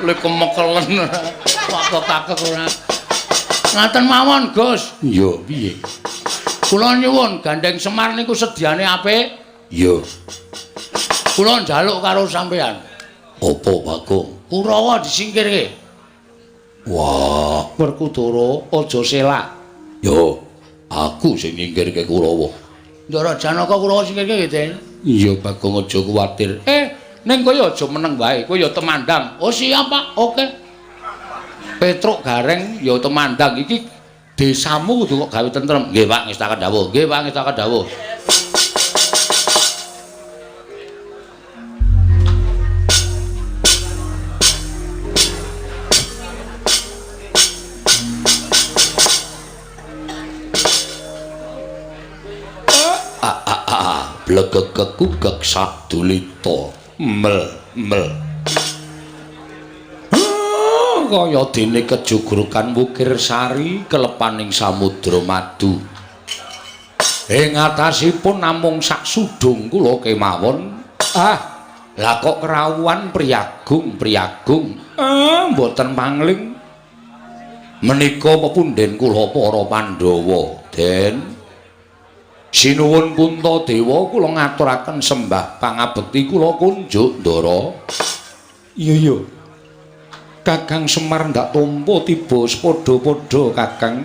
Lek kemekelen. Kok kakek ora. Ngaten mawon, Gus. Iya, piye? Kula nyuwun gandeng Semar niku sediane apik. Iya. Kula njaluk karo sampean. Apa, Bagong? Kurawa disingkirke. Wah, Werkudara aja selak. Yo, aku sing nyingkirke Kurawa. Ndara Janaka Kurawa singkirke nggih, Den. Iya, Bagong aja kuwatir. Ning kowe aja meneng wae, kowe ya temandang. Oh siap, Pak. Oke. Petruk Gareng ya temandang iki desamu kudu kok gawe tentrem. Nggih, Pak, ngestaken dawuh. Nggih, Pak, ngestaken dawuh. Blegegegugeg sadulita mel mel. Kaya dene kejugrukan Wukir Sari kelepaning samudra madu. Ing atasipun namung sak sudung kula kemawon. Ah, lah kok kerawuhan priyagung priyagung. Ah, mboten pangling. Menika pepundhen kula para Pandhawa, Den. Sinuwun Puntadewa kula ngaturaken sembah pangabekti kula kunjuk Ndara. Iya iya. Kakang Semar ndak tampa tiba sepadha-padha Kakang.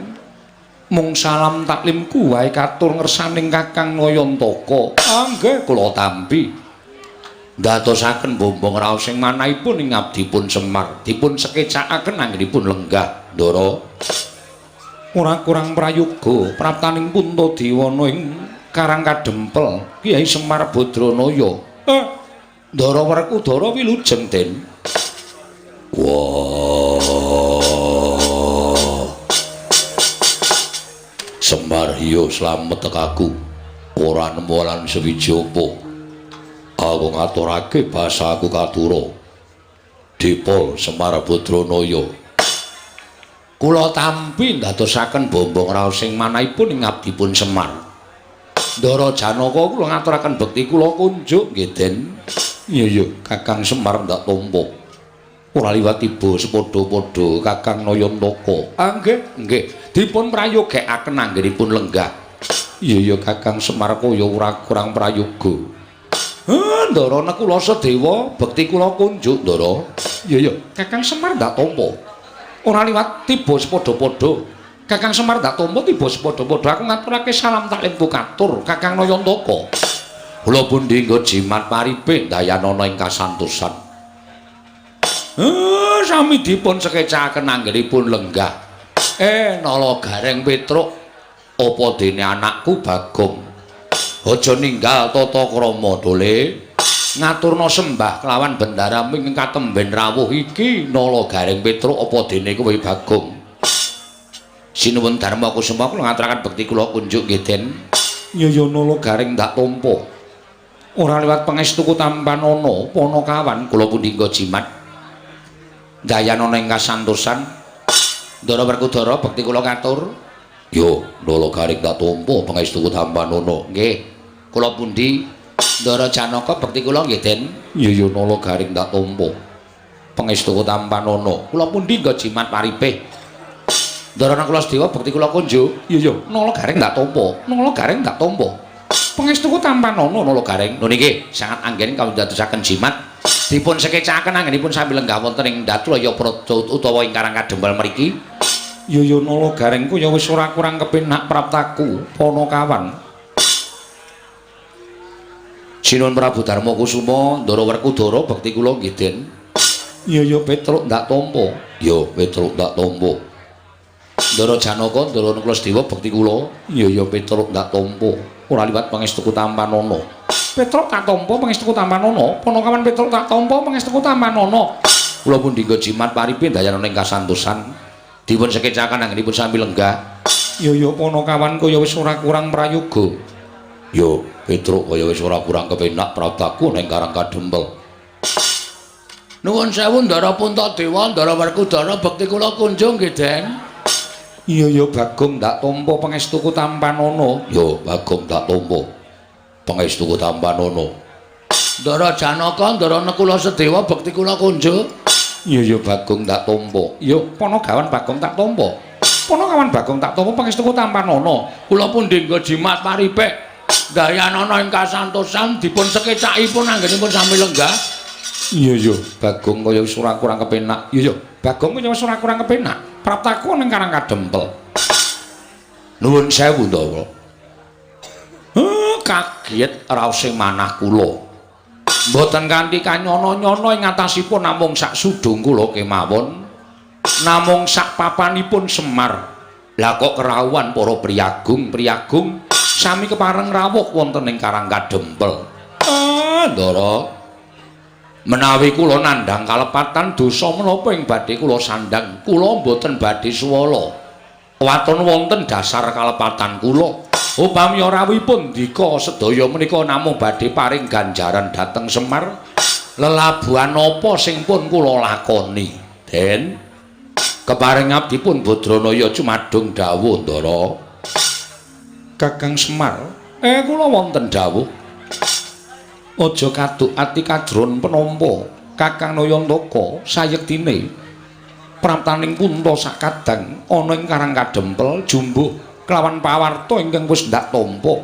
Mung salam taklimku wae katur ngersaning Kakang Nayantaka. Ah nggih kula tampi. Ndadosaken bombong raos sing manahipun ing abdipun Semar dipun sekecakaken anggenipun lenggah Ndara. Ora kurang prayoga praptaning Puntadewana ing Karang Kadempel Kyai Semar Badranaya. Ndara Werkudara wilujeng Den. Wah. Semar yo slamet tekaku. Ora nemu lan sewiji apa. Aku ngaturake basaku katura. Dipol Semar Badranaya. Kula tampi ndadosaken bombong raos sing manahipun ing abdipun Semar. Ndara Janaka kula ngaturaken bekti kula kunjuk nggih Den. Iya iya Kakang Semar ndak tampa. Ora liwat tiba sepadha-padha Kakang Nayantaka. Ah nggih nggih dipun prayogekaken anggenipun lenggah. Iya iya Kakang Semar kaya ora kurang prayoga. Ndara Nakula Sadewa bekti kula kunjuk Ndara. Iya iya Kakang Semar ndak tampa. Ora liwat tiba sepadha-padha. Kakang Semar ndak tampa tiba sepadha-padha. Aku ngaturake salam taklimku katur Kakang Nayantaka. Kula pundi nggo jimat paripe dayanana ing kasantosan. Sami dipun sekecakaken anggenipun lenggah. Nala Gareng Petruk, apa dene anakku Bagong? Aja ninggal tata krama dole. Ngaturna sembah kelawan bendara ing katemben rawuh iki Nala Gareng Petruk apa dene kowe Bagong. Sinuwun Darma Kusuma kula ngaturaken bekti kula kunjuk nggih Den. Iya ya Nala Gareng ndak tampa. Ora liwat pangestuku tampanana panakawan kula pundi nggo jimat. Dayanana ing kasantosan. Ndara Werkudara bekti kula katur. Yo Nala Gareng ndak tampa pangestuku tampanana. Nggih. Kula pundi Ndara Janaka bekti kula nggih Den. Iya ya Nala Gareng ndak tampa. Pangestuku tampanana. Kula pundi nggo jimat paripih. Ndara Nakula Sadewa bekti kula kunjuk. Iya ya Nala Gareng ndak tampa. Nala Gareng ndak tampa. Pangestuku tampanana Nala Gareng. Lho niki sangat anggen kawundadosaken jimat. Dipun sekecakaken anggenipun sami lenggah wonten ing Datulaya Praja utawa ing Karang Kadempel mriki. Iya ya Nala Gareng ku ya wis ora kurang kepenak praptaku Panakawan. Sinuwun Prabu Darma Kusuma Ndara Werkudara bekti kula nggih Den. Iya ya Petruk ndak tampa. Ya Petruk ndak tampa. Ndara Janaka Ndara Nakula Sadewa bekti kula. Iya ya Petruk ndak tampa. Ora liwat pangestuku tampanana. Petruk tak tampa pangestuku tampanana. Panakawan Petruk tak tampa pangestuku tampanana. Kula pundi nggo jimat paripe dayanana ing kasantosan. Dipun sekecaken anggenipun sami lenggah. Iya ya Panakawan kaya wis ora kurang prayoga. Yo Petruk kaya wis ora kurang kepenak praptaku ning Karang Kadempel. Nuwun sewu Ndara Puntadewa, Ndara Werkudara bekti kula kunjung nggih Den. Iya ya Bagong ndak tampa pangestuku tampanana. Yo Bagong ndak tampa. Pangestuku tampanana. Ndara Janaka, Ndara Nakula Sadewa bekti kula kunjuk. Iya ya Bagong tak tampa. Ya Panagawan Bagong tak tampa. Panagawan Bagong tak tampa pangestuku tampanana. Kula pun nggo jimat paripek. Dayanana ing kasantosan dipun sekecakipun anggenipun sami lenggah. Iya ya Bagong kaya wis ora kurang kepenak. Iya ya Bagong kaya wis ora kurang kepenak. Praptaku ning Karang Kadempel. Nuwun sewu Ndawa. Kaget raos sing manah kula. Mboten kanthi kanyono-nyono ing atasipun namung sak sudung kula kemawon. Namung sak papanipun Semar. Lah kok kerawuhan para priyagung-priyagung sami kepareng rawuh wonten ing Karang Kadempel. Ndara. Menawi kula nandhang kalepatan dosa menapa ing badhe kula sandhang, kula mboten badhe suwala. Waton wonten dasar kalepatan kula. Upami rawuhipun ndika sedaya menika namung badhe paring ganjaran dhateng Semar. Lelabuhan apa sing pun kula lakoni? Den keparing abdipun Badranaya cumadung dawuh Ndara. Kakang Semar, kula wonten dawuh. Aja kaduk ati kajron penampa Kakang Nayantaka sayektine praptaning punta sakadang ana ing Karang Kadempel jumbuh kelawan pawarta ingkang wis ndak tampa.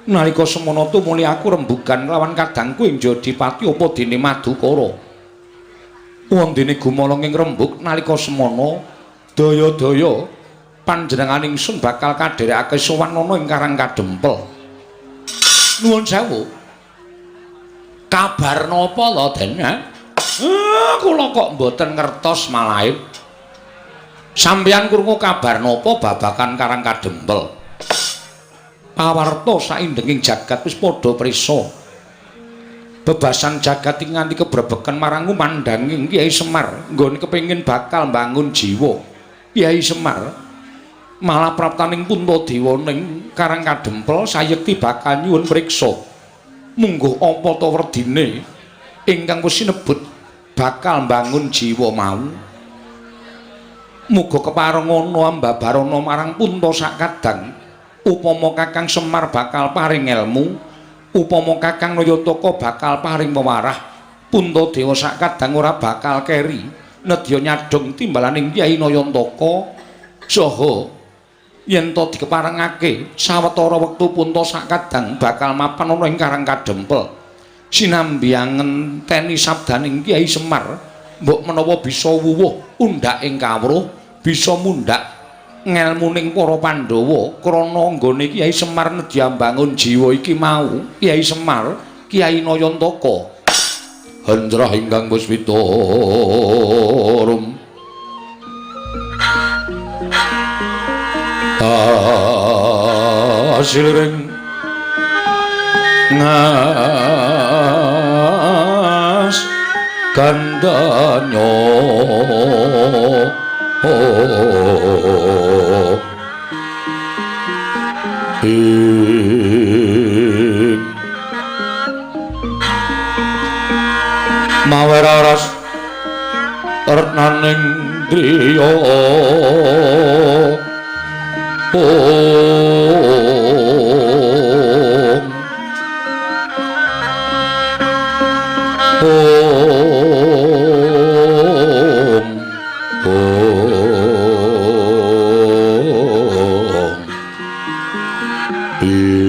Nalika semana tumuli aku rembugan kelawan kadangku ing Jodipati apa dene Madukara. Wondene gumaleng ing rembug nalika semana daya-daya panjenengan ingsun bakal kadherekake sowan ana ing Karang Kadempel. Nuwun sewu. Kabar napa to, Den? Kula kok mboten ngertos malahe. Sampeyan krungu kabar napa babagan Karang Kadempel? Pawarta saindenging jagat wis padha prisa. Bebasan jagat iki nganti kebrebeken marang ngumandhanging Kyai Semar nggone kepengin bakal mbangun jiwa. Kyai Semar malah praptaning Puntadewa ning Karang Kadempel sayekti bakal nyuwun priksa. Mungguh apa ta werdine ingkang wis sinebut bakal mbangun jiwa mau. Muga kepareng ana ambabarana marang punta sakadang. Upama Kakang Semar bakal paring elmu, upama Kakang Nayantaka bakal paring pewarah, Puntadewa sakadang ora bakal keri nedya nyadhong timbalaning Kyai Nayantaka. Saha yen to dikeparengake sawetara wektu punta sakadang bakal mapan ana ing Karang Kadempel. Sinambi ngenteni sabdaning Kyai Semar, mbok menawa bisa wuwuh undhak ing kawruh, bisa mundhak ngelmuning para Pandhawa krana nggone Kyai Semar nedya mbangun jiwa iki mau. Kyai Semar, Kyai Nayantaka. Hendra ingkang wis witurum asiliring ngas gandanyo ing maweraras retnaning driya. Om Om Om Ing.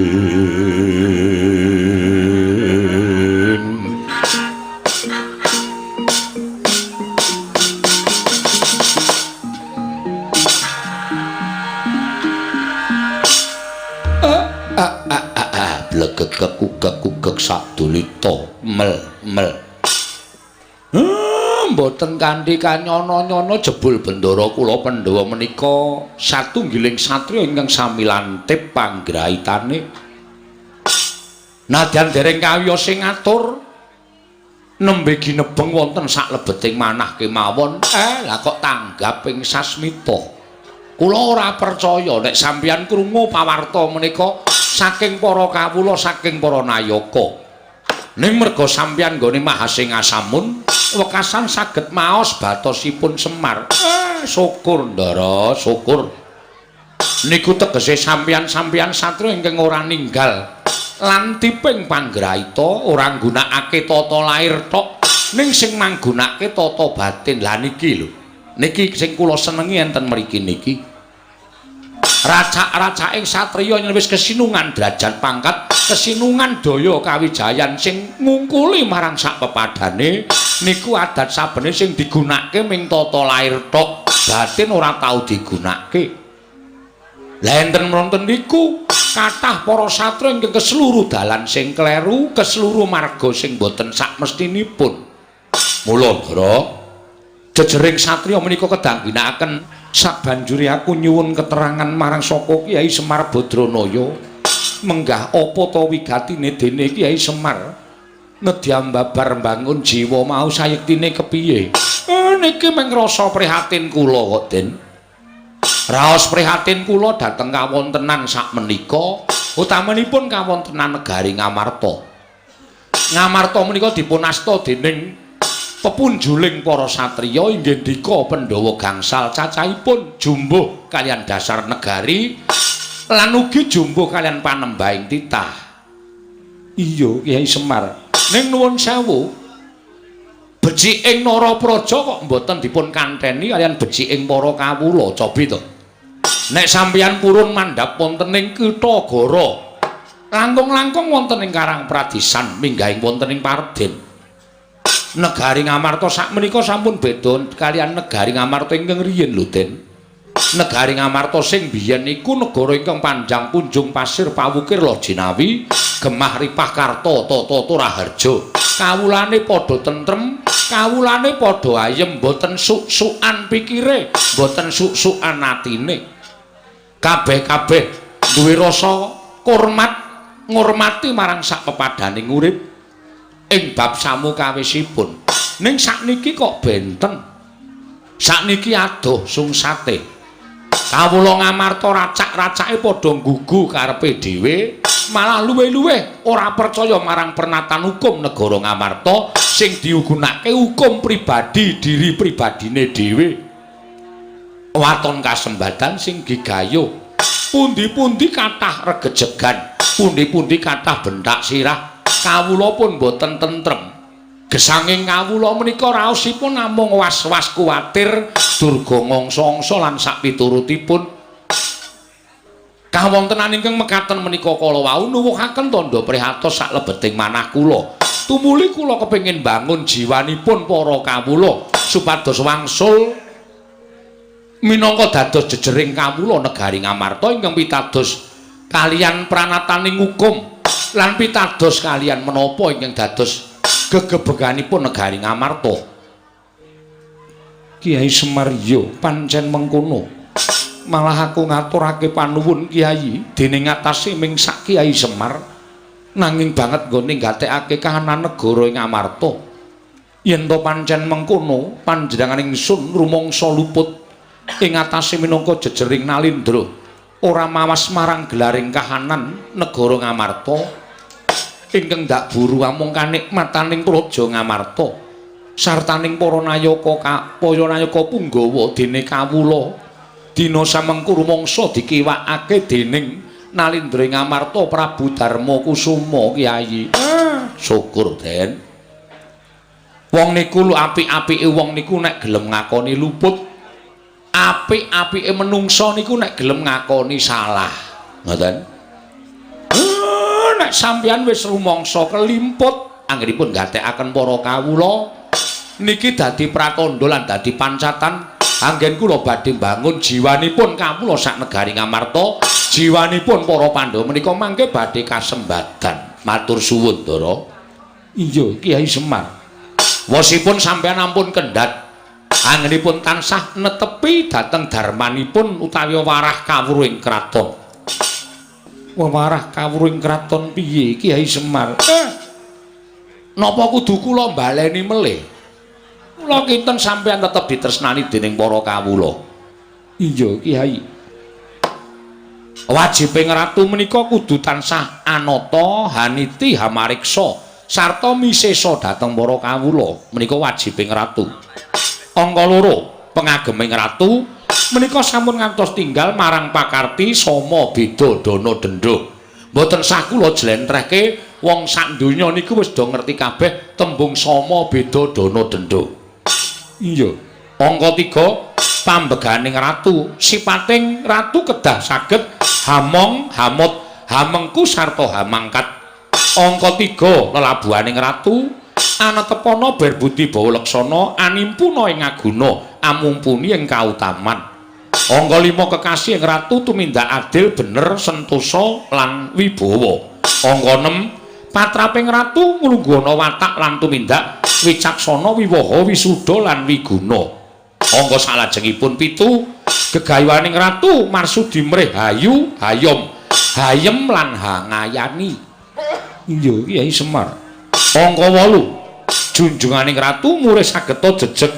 Kekugek-kugek sadulita mel mel. Mboten kanthi kanyono-nyono jebul bendara kula Pandhawa menika satunggiling satriya ingkang sami lantip panggraitane. Nadyan dereng kawiyos sing ngatur nembe ginebeng wonten saklebeting manah kemawon. Lah kok tanggap ing sasmita. Kula ora percaya nek sampeyan krungu pawarta menika saking para kawula, saking para nayaka. Ning merga sampeyan nggone Mahasingasamun wekasan saged maos batosipun Semar. Syukur Ndara, syukur. Niku tegese sampeyan-sampeyan satriya ingkang ora ninggal lantiping panggraita, ora nggunakake tata lair tok, Ning sing manggunake tata batin. Lah niki lho. Niki sing kula senengi enten mriki niki. Racak-racaking satriya yen wis kesinungan derajat pangkat, kesinungan daya kawijayan sing ngungkuli marang sak pepadane niku adat sabene sing digunakake ming tata lair tok, batin ora tau digunakake. Lah enten wonten niku kathah para satriya ingkang keseluruh dalan sing kleru, keseluruh marga sing boten sakmestinipun. Mula, Ndara, jejering satriya menika kedah ginakaken. Sabanjure aku nyuwun keterangan marang saka Kyai Semar Badranaya. Menggah apa ta wigatine dene Kyai Semar nedya babar mbangun jiwa mau sayektine kepiye? Niki mung rasa prihatin kula kok, Den. Raos prihatin kula dhateng kawontenan sakmenika, utamanipun kawontenan negari Ngamarta. Ngamarta menika dipun asta dening pepunjuling para satriya inggih ndika Pandhawa gangsal cacahipun jumbuh kaliyan dasar negari lan ugi jumbuh kaliyan panembahing titah. Iya, Kyai Semar. Ning nuwun sewu, beciking Narapraja kok mboten dipun kanteni kaliyan beciking para kawula, cobi to. Nek sampeyan purun mandhap wonten ing Kitha Gara, langkung-langkung wonten ing Karang Pradisan minggahing wonten ing Parden. Negari Ngamarta sakmenika sampun beda kaliyan negari Ngamarta ingkang riyin lho, Den. Negari Ngamarta sing biyen iku negara ingkang panjang punjung pasir pawukir Lojinawi, gemah ripah karta tata raharja. Kawulane padha tentrem, kawulane padha ayem, mboten suk-sukan pikire, mboten suk-sukan atine. Kabeh-kabeh duwe rasa hormat, ngurmati marang sak pepadaning urip ing bab samukawisipun. Ning sakniki kok benten. Sakniki adoh sungsate. Kawula Ngamarta racak-racake padha nggugu karepe dhewe, malah luwih-luwih ora percaya marang pernatan hukum negara Ngamarta sing diugunake hukum pribadi diri pribadine dhewe. Waton kasembadan sing gigayuh. Pundi-pundi kathah regejegan, pundi-pundi kathah bentak sirah. Kawula pun boten tentrem. Gesanging kawula menika raosipun namung was-was kuwatir durga ngangsa-angsa lan sakpiturutipun. Kawontenan ingkang mekaten menika kala wau nuwuhaken tandha prihatos saklebeting manah kula. Tumuli kula kepengin bangun jiwanipun para kawula supados wangsul minangka dados jejering kawula negari Ngamarta ingkang pitados kaliyan pranataning hukum lan pitados kaliyan menapa ingkang dados gegebeganipun negari Ngamarta. Kyai Semar, yo pancen mengkono. Malah aku ngaturake panuwun Kyai dening atase ming sak Kyai Semar nanging banget nggone nggatekake kahanan negara ing Ngamarta. Yen to pancen mengkono, panjenengan ingsun rumangsa luput ing atase minangka jejering nalindra, ora mawas marang gelaring kahanan negara Ngamarta ingkang ndak buru amung kanikmataning praja Ngamarta sartaning para nayaka para nayaka punggawa dene kawula dina samengku rumangsa dikiwakake dening nalindra ing Ngamarta Prabu Darma Kusuma. Kyai, syukur, Den. Wong niku lho, apik-apike wong niku nek gelem ngakoni luput. Apik-apike menungsa niku nek gelem ngakoni salah. Ngoten. Nek sampeyan wis rumangsa kelimput anggenipun gatekaken para kawula niki dadi pratandha lan dadi pancatan anggen kula badhe mbangun jiwanipun kawula sak negari Ngamarta, jiwanipun para Pandhawa menika mangke badhe kasembadan. Matur suwun, Ndara. Iya, Kyai Semar. Wosipun sampeyan ampun kendhat. Anggenipun tansah netepi dhateng darmanipun utawi warah kawruhing kraton. Wewarah kawruhing kraton piye, Kyai Semar? Napa kudu kula baleni melih? Kula kinten sampeyan tetep ditresnani dening para kawula. Iya, Kyai. Wajibing ratu menika kudu tansah anata, haniti, hamariksa sarta misesa dhateng para kawula. Menika wajibing ratu. Angka loro, pengageming ratu menika sampun ngantos tinggal marang pakarti sama beda dana denda. Mboten sah kula jlentrehke wong sak donya niku wis do ngerti kabeh tembung sama beda dana denda. Iya. Angka 3 pambeganing ratu, sipating ratu kedah saged hamong, hamut, hamengku sarta hamangkat. Angka 3 lelabuhaning ratu anetepana berbudi bawa laksana animpuna ing aguna amumpuni ing kautaman. Angka 5 kekasih ing ratu tumindak adil bener sentosa lan wibawa. Angka 6 patraping ratu nglungguhana watak lan tumindak wicaksana wiwaha wisuda lan wiguna. Angka salajengipun 7 gegayuhaning ratu marsudi mrih hayu hayom hayem lan hangayani. Iya Kyai Semar. Angka 8 junjunganing ratu murih sageta jejeg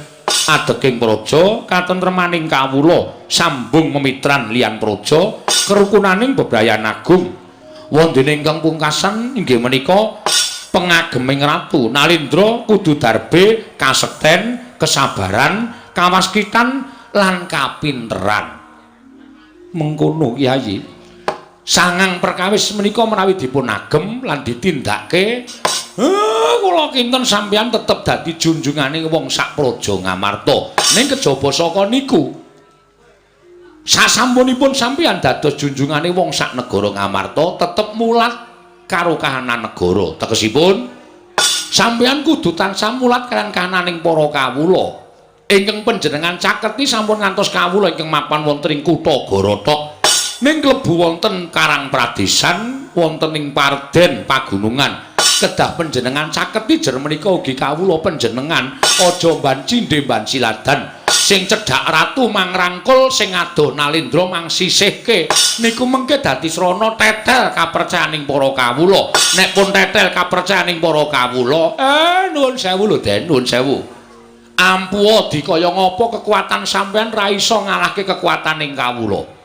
adeking praja katentremaning kawula sambung memitran liyan praja kerukunaning bebrayan agung. Wondene ingkang pungkasan inggih menika pengageming ratu Nalindra kudu darbe kasekten, kesabaran, kawaskitan lan kapinteran. Mengkono Kyai. Sangang perkawis menika menawi dipun agem lan ditindakke, kula kinten sampeyan tetep dadi junjungane wong sak praja Ngamarta. Ning kejaba saka niku, sasampunipun sampeyan dados junjungane wong sak negara Ngamarta, tetep mulat karo kahanan negara. Tegesipun sampeyan kudu tansah mulat kaliyan kahananing para kawula. Ingkang panjenengan caketi sampun ngantos kawula ingkang mapan wonten ing kutha Gorotok. Ning klebu wonten Karang Pradesan, wonten ing Parden Pagunungan. Kedah panjenengan caketi jer menika ugi kawula panjenengan aja mban cindhe mban siladan. Sing cedhak ratu mangrangkul, sing adoh Nalindra mangsisihke. Niku mengke dadi srana tetel kapercayaning para kawula. Nek pun tetel kapercayaning para kawula, nuwun sewu lho Den, nuwun sewu. Ampuha dikaya ngapa kekuatan sampeyan ra iso ngalahke kekuataning kawula.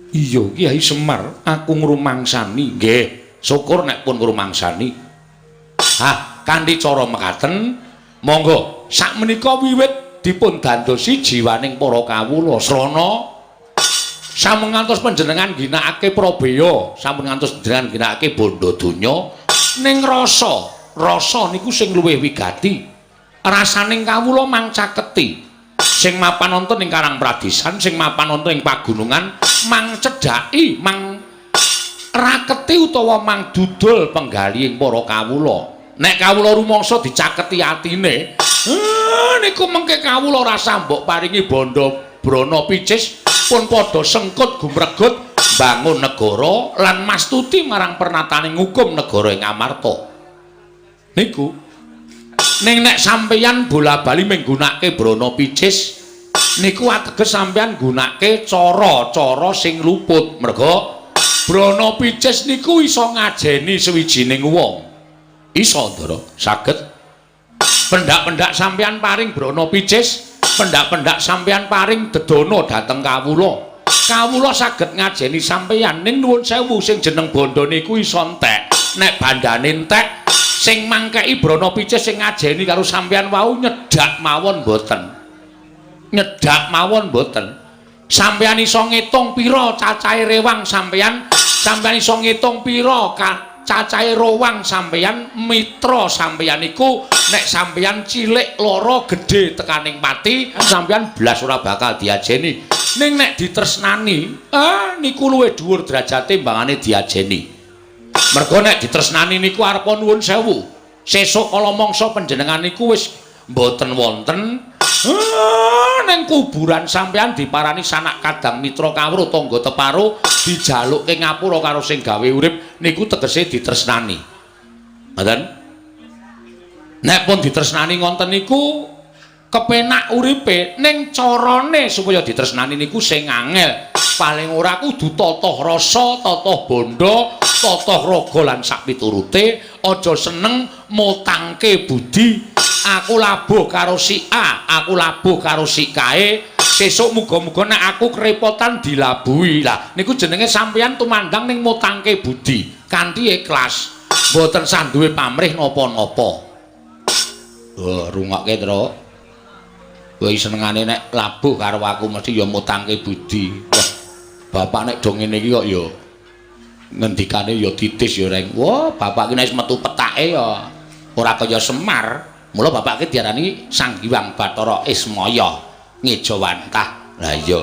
Iya Kyai Semar, aku ngrumangsani. Nggih, syukur nek pun ngrumangsani. Hah, kanthi cara mekaten, monggo sakmenika wiwit dipun dandosi jiwaning para kawula. Srana sampun ngantos panjenengan ginakake prabeya, sampun ngantos panjenengan ginakake bondo donya, ning rasa, rasa niku sing luwih wigati. Rasaning kawula mang caketi. Sing mapan wonten ing Karang Pradesan, sing mapan wonten ing pagunungan, mang cedhaki, mang raketi utawa mang dudul penggalihing para kawula. Nek kawula rumangsa dicaketi atine, niku mengke kawula rasa mbok paringi bondo brana picis pun padha sengkut gumregut bangun negara lan mastuti marang pernataning hukum negara ing Amarta. Niku ning nek sampeyan bola-bali menggunakake brana picis niku ateges sampeyan nggunakake cara-cara sing luput. Merga brana picis niku iso ngajeni sawijining wong. Iso, Ndara, saged. Pendak-pendak sampeyan paring brana picis, pendak-pendak sampeyan paring dedana dhateng kawula. Kawula saged ngajeni sampeyan, ning nuwun sewu sing jeneng bondo niku iso entek. Nek bandane entek, sing mangkeki brana picis sing ngajeni karo sampeyan wau nyedak mawon mboten. Nyedak mawon mboten. Sampeyan iso ngitung pira cacahe rewang sampeyan, sampeyan iso ngitung pira cacahe rowang sampeyan, mitra sampeyan iku nek sampeyan cilik lara gedhe tekaning pati, sampeyan blas ora bakal diajeni. Ning nek ditresnani, niku luwih dhuwur derajate mbangane diajeni. Merga nek ditresnani niku arepa nuwun sewu. Sesuk kala mangsa panjenengan niku wis mboten wonten, ning kuburan sampeyan diparani sanak kadang mitra kawruh tangga teparo dijalukke ngapura karo sing gawe urip niku tegese ditresnani. Ngoten? Nek pun ditresnani ngonten niku kepenak uripe, ning carane supaya ditresnani niku sing angel. Paling ora kudu tata rasa, tata bondo, tata raga lan sakpiturute, aja seneng mutangke budi. Aku labuh karo si A, aku labuh karo si kae, sesuk muga-muga nek aku kerepotan dilabuhi. Lah niku jenenge sampeyan tumandang ning mutangke budi kanthi ikhlas. Mboten sah duwe pamrih napa-napa. Oh, rungokke, Truk. Kowe senengane nek labuh karo aku mesti ya mutangke budi. Wah, bapak nek do ngene iki kok ya Ngendikane ya titis ya Reng. Wah, bapak ki nek wis metu petake ya ora kaya Semar. Mula bapak ki diarani Sang Hyang Bathara Ismaya ngejawantah. Lah iya.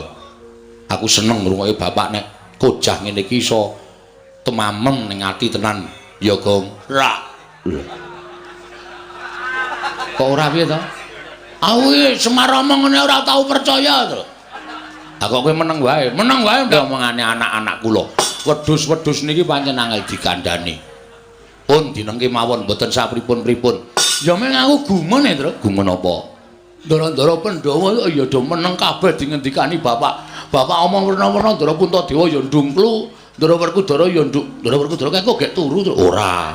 Aku seneng ngrungokke bapak nek kojah ngene iki iso temamem ning ati tenan. Ya, Gong. Ra. Kok ora piye to? Aku iki Semar omong ngene ora tau percaya to. Lah kok kowe meneng wae? Meneng wae omongane anak-anak kula. Wedhus-wedhus niki pancen angel dikandhani. Pun dinengke mawon mboten sapripun-pripun. Ya meng aku gumun e, Tru. Gumun apa? Ndara-ndara Pandhawa ya do meneng kabeh dingendikani bapak. Bapak omong werna-werna Ndara Puntadewa ya ndungklu, Ndara Werkudara ya nduk. Ndara Werkudara kae kok gek turu, Tru. Ora.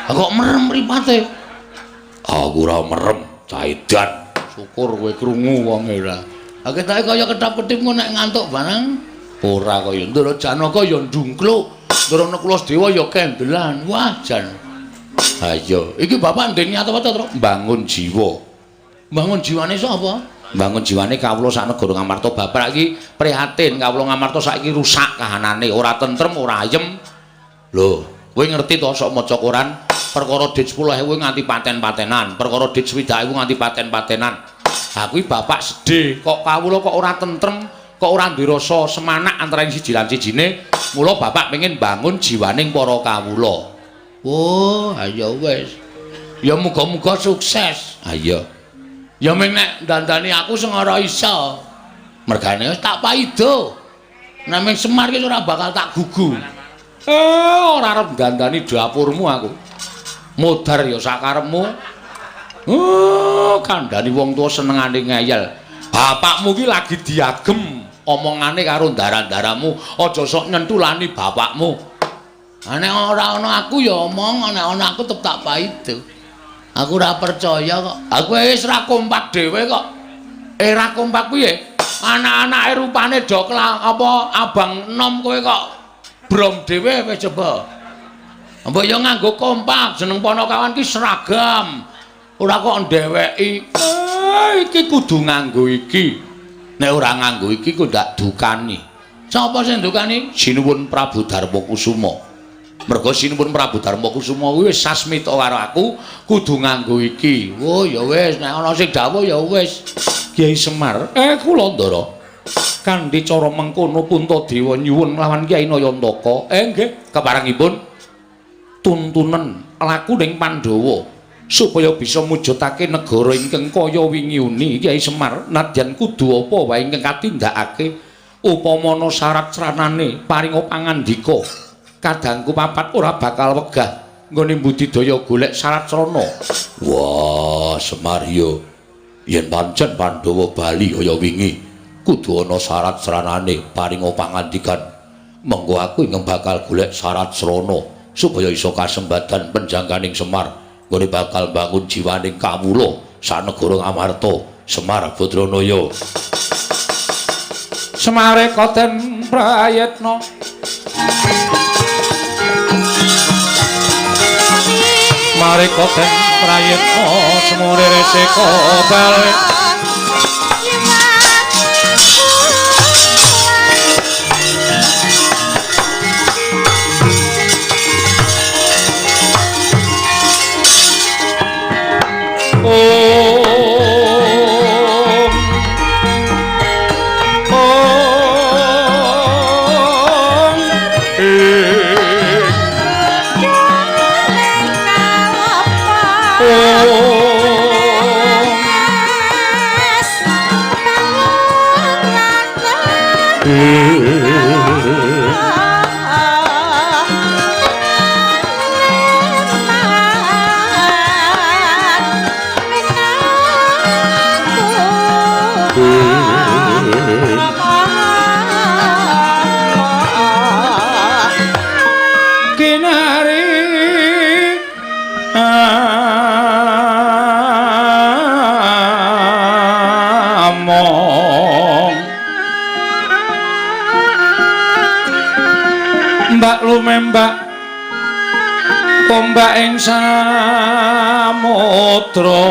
Lah kok merem mripate? Aku ora merem, caidan. Syukur kowe krungu wonge ora. Lah ketoke kaya ketap-ketip ngono nek ngantuk barang. Ora kaya Ndara Janaka ya ndungkluk, Ndara Nakula Dewa ya kendelan. Wah, jan. Ha iya, iki bapak ndek niat apa to, Tru? Mbangun jiwa. Mbangun jiwane sapa? Mbangun jiwane kawula sak negara Ngamarta. Bapak iki prihatin kawula Ngamarta saiki rusak kahanane, ora tentrem, ora ayem. Lho, kowe ngerti to sok maca koran perkara dit 10.000 nganti paten-patenan, perkara dit 60.000 nganti paten-patenan. Ha kuwi bapak sedih, kok kawula kok ora tentrem, kok ora duwe rasa semanak antara siji lan sijine. Mula bapak pengen bangun jiwaning para kawula. Oh, ayo wis. Ya muga-muga sukses. Ha iya. Ya ming nek dandani aku sing ora iso. Mergane wis tak paido. Nek ming Semar ki ora bakal tak gugu. Ora arep dandani dapurmu aku. Modar ya sakarepmu. Oh, kandhani wong tuwa senengane ngeyel. Bapakmu ki lagi diagem omongane karo ndara-ndaramu, aja sok nyentulani bapakmu. Ha nek ora ana aku ya omong, nek ana aku tetep tak paido. Aku ora percaya kok. Aku wis ora kompak dhewe kok. Ora kompak piye? Anak-anake rupane do apa abang enom kowe kok brom dhewe wis coba. Mbok ya nganggo kompak, jeneng Ponokawan ki seragam. Ora kok ndeweki. Iki kudu nganggo iki. Nek ora nganggo iki kok ndak dukani. Sapa sing dukani? Sinuwun Prabu Darma Kusuma. Mergo Sinuwun Prabu Darma Kusuma kuwi wis sasmita karo aku kudu nganggo iki. Oh ya wis, nek ana sing dawuh ya wis. Kyai Semar, kula Ndara. Kanthi cara mengkono Puntadewa nyuwun lawan Kyai Nayantaka. Nggih, keparengipun tuntunan laku ning Pandhawa supaya bisa mujudake negara ingkang kaya wingi uni. Kyai Semar, nadyan kudu apa wae ingkang katindakake upama ana syarat sranane paringa pangandika. Kadangku papat ora bakal wegah nggone budidaya golek syarat srana. Wah, Semar yo. Yen pancen Pandhawa bali kaya wingi, kudu ana syarat sranane paringa pangandikan. Mengko aku ingkang bakal golek syarat srana supaya iso kasembadan penjangkaning Semar nggone bakal bangun jiwaning kawula sanegara Ngamarta. Semar Badranaya. Semare koten prayitna. Mari koten prayitna semure resika bali. Om Om Kinari among Mbak lumembak tombak ing samudra.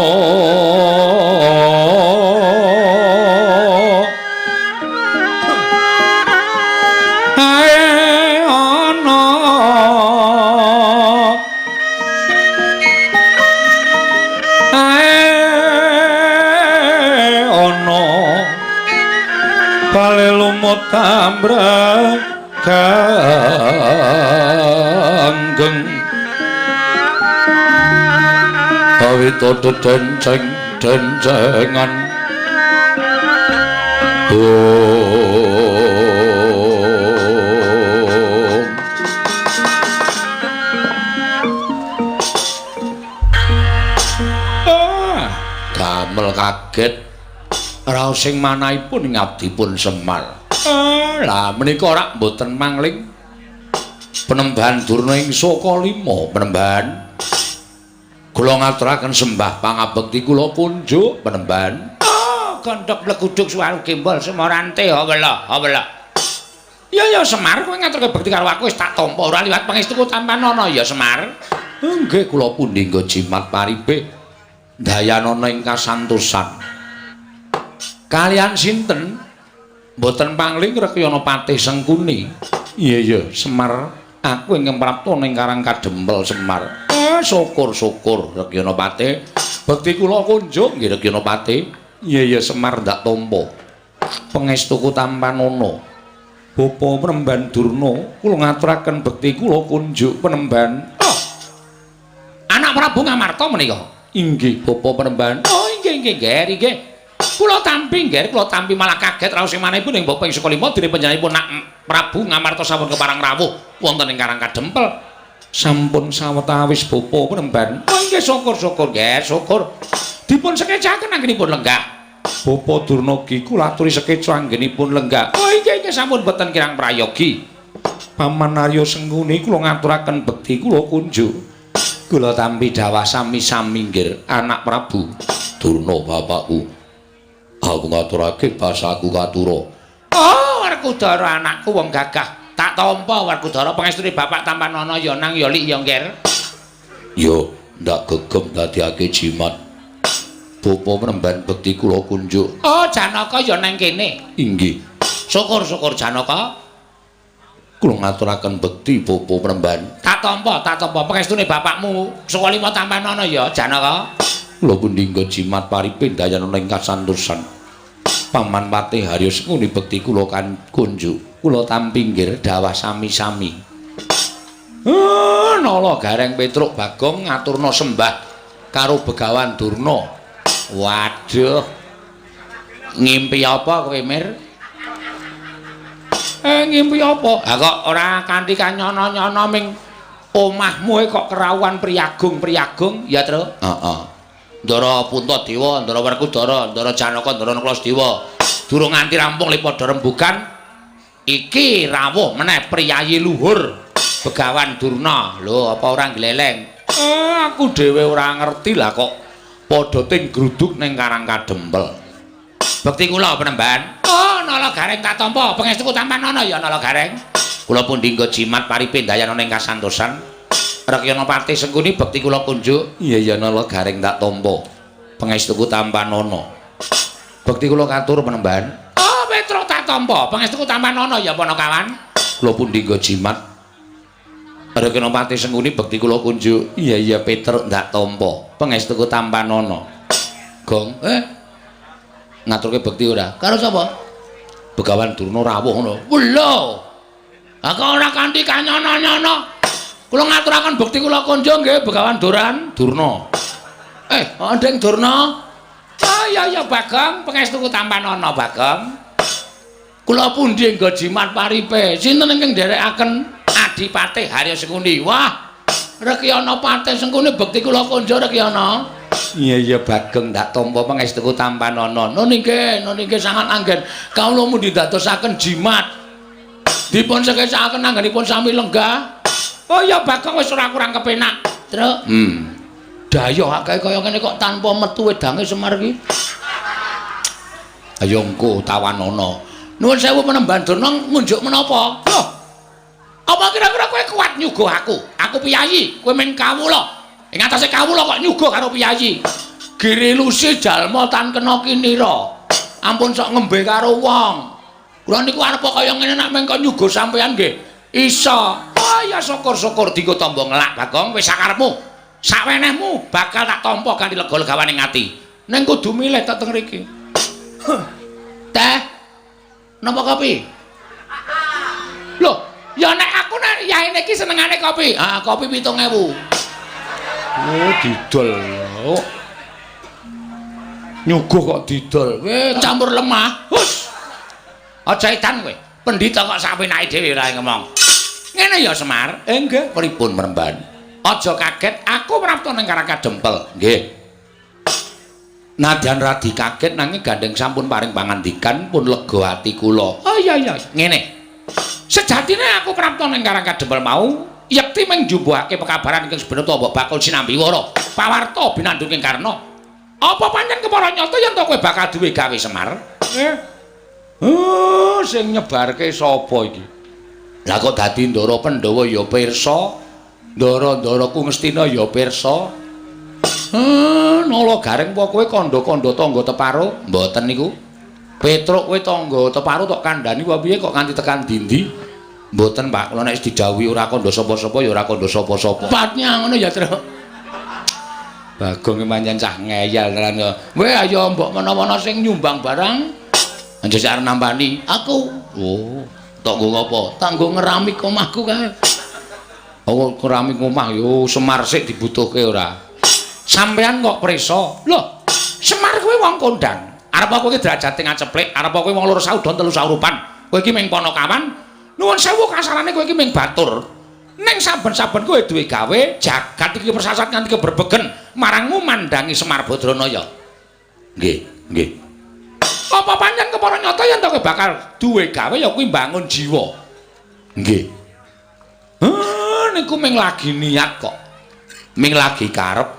Ae Ae ana bale lumut ambrek ganggeng awit dedenceng dencengan. Damel kaget raos sing manahipun ngabdipun Semar. Lah menika rak mboten mangling Penembahan Durna ing Saka 5 Penembahan. Kula ngaturaken sembah pangabekti kula kunjuk Penembahan. Gondhok bleguduk suwaru gembol semorante hawela hawela. Ya ya Semar, kowe ngaturke bekti karo aku wis tak tampa ora liwat pangestuku tampanana ya Semar. Nggih kula pundi nggo jimat paripe dayanana ing kasantosan. Kalian sinten? Mboten pangling Rekyana Patih Sengkuni. Iya iya Semar, aku ingkang prapta ning Karang Kadempel Semar. Syukur-syukur Rekyana Patih. Bekti kula kunjuk nggih Rekyana Patih. Iya iya Semar ndak tampa. Pangestuku tampanana. Bapa Penemban Durna, kula ngaturaken bekti kula kunjuk Penemban. Oh. Anak Prabu Ngamarta menika. Inggih Bapa Penemban. Oh inggih inggih nggih nggih. Kula tampi nggih, kula tampi malah kaget raos sing manahipun ing Bapa ing Saka 5 dene panjenenganipun nak Prabu Ngamarta sampun keparang rawuh wonten ing Karang Kadempel. Sampun sawetawis Bapa Penemban. Oh inggih syukur-syukur nggih, syukur. Dipun sekecaken anggenipun lenggah. Bapa Durna gi kula aturi sekeca anggenipun lenggah. Oh inggih inggih sampun boten kirang prayogi. Paman Arya Sengkuni kula ngaturaken bekti kula kunjuk. Kula tampi dawah sami-sami nggih anak Prabu Durna bapakku. Aku ngaturake basaku katura. Oh, Werkudara anakku wong gagah. Tak tampa Werkudara pangestune bapak tampanana ya nang ya lik ya ngger. Ya ndak gegem dadiake jimat. Bapa Penemban bekti kula kunjuk. Oh, Janaka ya nang kene. Inggih. Syukur-syukur Janaka. Kula ngaturaken bekti Bapa Penemban. Tak tampa, tak tampa pangestune bapakmu Saka 5 tampanana ya Janaka. Kula pundi nggo jimat paripe dayanana ing kasantosan. Paman Patih Harya Sengkuni bekti kula kan kunjuk. Kula tampi nggih dawah sami-sami. Nala Gareng Petruk Bagong ngaturna sembah karo Begawan Durna. Waduh. Ngimpi apa kowe, Mir? Ngimpi apa? Ha kok ora kanthi kanyono-nyono ming omahmu kok kerawuhan priyagung-priyagung ya, Tru? Heeh. Ndara Puntadewa, Ndara Werkudara, Ndara Janaka, Ndara Nakula. Durung nganti rampung le padha rembugan, iki rawuh meneh priyayi luhur Begawan Durna. Lho, apa ora gleleng? Aku dhewe ora ngerti lah kok padha ting gruduk ning Karang Kadempel. Bekti kula Penemban. Oh, Nala Gareng tak tampa. Pangestuku tampanana ya Nala Gareng. Kula pundi nggo jimat paripe dayanana ing kasantosan. Rekyana Patih Sengkuni bekti kula kunjuk. Iya iya Nala Gareng tak tampa. Pangestuku tampanana. Bekti kula katur Penemban. Oh, Petruk tak tampa. Pangestuku tampanana ya Panakawan. Kula pundi nggo jimat. Rekyana Patih Sengkuni bekti kula kunjuk. Iya iya Petruk ndak tampa. Pangestuku tampanana. Gong, ngaturke bekti ora? Karo sapa? Begawan Durna rawuh ngono. Lho. Ha kok ora kanthi kanyono-nyono. Kula ngaturaken bekti kula kunjuk nggih Begawan Duran Durna. Ndeng Durna. Oh iya iya Bagong, pangestuku tampanana Bagong. Kula pundi nggo jimat paripe? Sinten ingkang nderekaken Adipatih Harya Sengkuni? Wah, Rekyana Patih Sengkuni bekti kula kunjuk Rekyana. Iya iya Bagong ndak tampa pangestuku tampanana. Nun inggih, nun inggih sangat anggen kawula mundi dadosaken jimat. Dipun sekecakaken anggenipun sami lenggah. Oh iya Bagong wis ora kurang kepenak. Truk. Dayoh akeh kaya ngene kok tanpa metu wedange Semar iki. Ayo engko tawanana. Nuwun sewu Penemban Durna ngunjuk menapa? Loh. Apa kira-kira kowe kuat nyuguh aku? Aku piyayi, kowe men kawula. Ing atase kawula kok nyuguh karo piyayi. Girilusi jalma tan kena kinira. Ampun sok ngembe karo wong. Kula niku arep kaya ngene nek mengko nyuguh sampean nggih. Iso. Oh ya syukur-syukur dienggo tamba ngelak Bagong wis sakarepmu. Sawenehmu bakal tak tampa kanthi lega legawaning ati. Ning kudu milih tek teng mriki. Teh. Napa kopi? Loh, ya nek aku nek yaene iki senengane kopi. Ah, kopi 7000. Oh, didol. Oh. Nyuguh kok didol. Kowe campur lemah. Hus. Aja edan kowe. Pendhita kok sapenake dhewe ora ngomong. Ngene ya Semar. Nggih, pripun Mremban? Aja kaget, aku prapta ning Karang Kadempel. Nggih. Nadyan radi kaget nanging gandeng sampun paring pangandikan pun lega ati kula. Oh iya iya, ngene. Sejatine aku prapta ning Karang Kadempel mau yekti mung njumbuhake pekabaran ingkang sebenarnya mbok bakul sinambi wara. Pawarta binandunging Karna. Apa pancen kepara nyata yen to kowe bakal duwe gawe Semar? Oh, sing nyebarke sapa iki? Lah kok dadi Ndara Pandhawa ya pirsa, Ndara-ndaraku Ngastina ya pirsa. Nala Gareng apa kowe kandha-kandha tangga teparo? Mboten niku. Petruk kowe tangga teparo tok kandhani apa piye kok nganti tekan dindi? Mboten, Pak. Kula nek wis didhawuhi ora kandha sapa-sapa ya ora kandha sapa-sapa. Patnya ngono ya, Truk. Bagong pancen cah ngeyel tenan kok. Kowe ayo mbok menawa sing nyumbang barang. Aja sik arep nampani. Aku. Oh, tok nggo ngopo? Tak nggo ngeramik omahku kae. Oh, keramik omah yo Semar sik dibutuhke ora. Sampeyan kok prisa? Loh, Semar kuwi wong kondang. Arep kowe iki derajate ngaceplik, arep kowe wong loro saudon telu saurupan. Kowe iki ming panakawan. Nuwun sewu kasarane kowe iki ming batur. Ning saben-saben kowe duwe gawe, jagat iki persasat nganti keberbegen marangmu mandangi Semar Badranaya. Nggih, nggih. Apa pancen kepara nyata yen to kowe bakal duwe gawe ya kuwi mbangun jiwa. Nggih. Niku ming lagi niat kok. Ming lagi karep.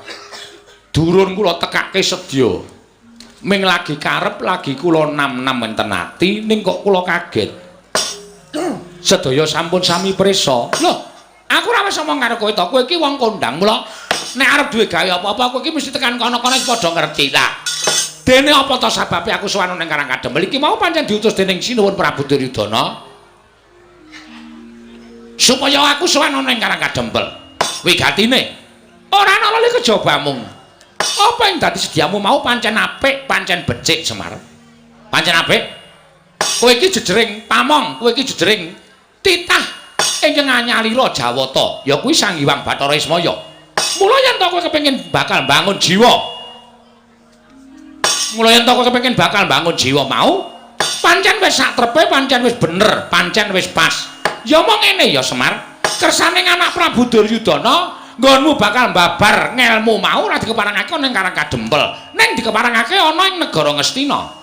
Durun kula tekake sedya. Ming lagi karep lagi kula nam-nam enten ati ning kok kula kaget. Sedaya sampun sami prisa. Loh, aku ora wis omong karo kowe to. Kowe iki wong kondang, mula nek arep duwe gawe apa-apa kowe iki mesti tekan kono-kono padha ngerti lah. Dene apa to sababe aku sowan ning Karang Kadempel iki mau pancen diutus dening Sinuwun Prabu Duryudana supaya aku sowan ning Karang Kadempel. Wigatine ora ana lali kejaba mung apa yang dadi sediamu mau pancen apik, pancen becik Semar. Pancen apik. Kowe iki jejering pamong, kowe iki jejering titah ingkang anyalira Jawata, ya kuwi Sang Hyang Bathara Ismaya. Mula yen to kowe kepengin bakal bangun jiwa, mula yen to kowe kepengin bakal bangun jiwa mau, pancen wis sak trepe, pancen wis bener, pancen wis pas. Ya mong ngene ya Semar, kersane anak Prabu Duryudana nggonmu bakal babar ngelmu mau ora dikeparengake ana ing Karang Kadempel, ning dikeparengake ana ing negara Ngastina.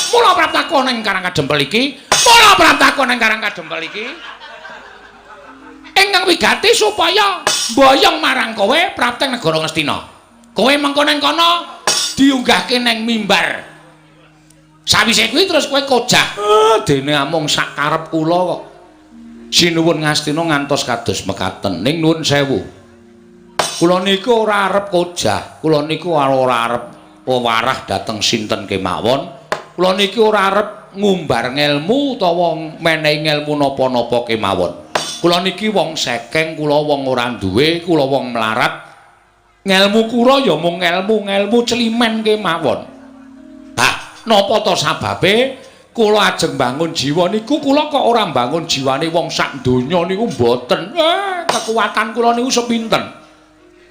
Mula praptaku ana ing Karang Kadempel iki, mula praptaku ana ing Karang Kadempel iki ingkang wigati supaya mboyong marang kowe prapteng negara Ngastina. Kowe mengko ning kono diunggahke ning mimbar. Sawise kuwi terus kowe kojah. Dene amung sak karep kula kok. Sinuwun Ngastina ngantos kados mekaten. Ning nuwun sewu. Kula niku ora arep kojah, kula niku ora arep wewarah dhateng sinten kemawon. Kula niki ora arep ngumbar ngelmu utawa menehi ngelmu napa-napa kemawon. Kula niki wong sekeng, kula wong ora duwe, kula wong melarat. Ngelmu kula ya mung ngelmu-ngelmu celimen kemawon. Hah, napa to sababe kula ajeng bangun jiwa niku kula kok ora mbangun jiwane wong sak donya niku mboten. Kekuatan kula niku sepinten.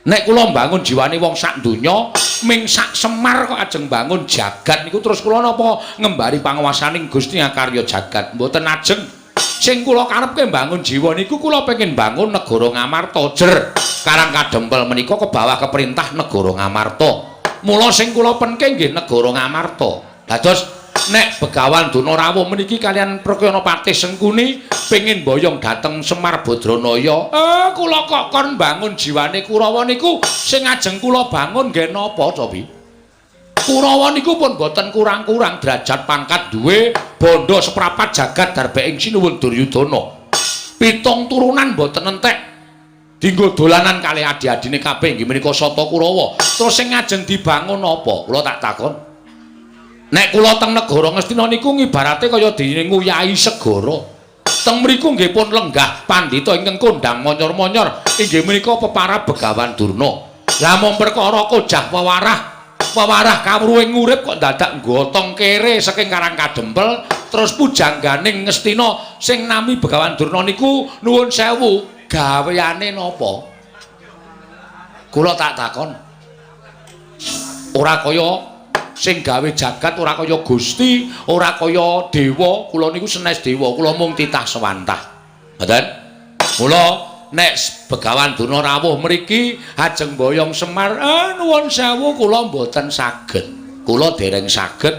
Nek kula mbangun jiwane wong sak donya, ming sak Semar kok ajeng bangun jagat niku terus kula napa ngembari panguwasaning Gusti Akarya jagat. Mboten ajeng. Sing kula karepke mbangun jiwa niku kula pengin bangun negara Ngamarta jer. Karang Kadempel menika ke bawah keperintah negara Ngamarta. Mula sing kula penke nggih negara Ngamarta. Dados nek Begawan Dana rawuh meniki kalian Prakyana Patih Sengkuni pengin boyong dhateng Semar Badranaya. Kula kok kon bangun jiwane Kurawa niku sing ajeng kula bangun nggih napa to, Pi? Kurawa niku pun boten kurang-kurang derajat pangkat duwe bondo seprapat jagat darbe ing Sinuwun Duryudana. Pitung turunan boten entek. Dinggo dolanan kalih adi-adine kabeh inggih menika Sata Kurawa. Terus sing ajeng dibangun apa? Kula tak takon. Nek kula teng negara Ngastina niku ngibarate kaya dene nguyahi segara. Teng mriku nggih pun lenggah pandhita ingkang kondhang monyor-monyor inggih menika peparab Begawan Durna. Lah mung perkara kojah wewarah, wewarah kawruhing urip kok dadak gotong kere saking Karang Kadempel terus pujangganing Ngastina sing nami Begawan Durna niku nuwun sewu gaweane napa? Kula tak takon. Ora kaya sing gawe jagat, ora kaya Gusti, ora kaya dewa, kula niku senes dewa, kula mung titah sewantah. Ngoten? Mula nek Begawan Durna rawuh mriki ajeng boyong Semar, nuwun sewu kula mboten saged. Kula dereng saged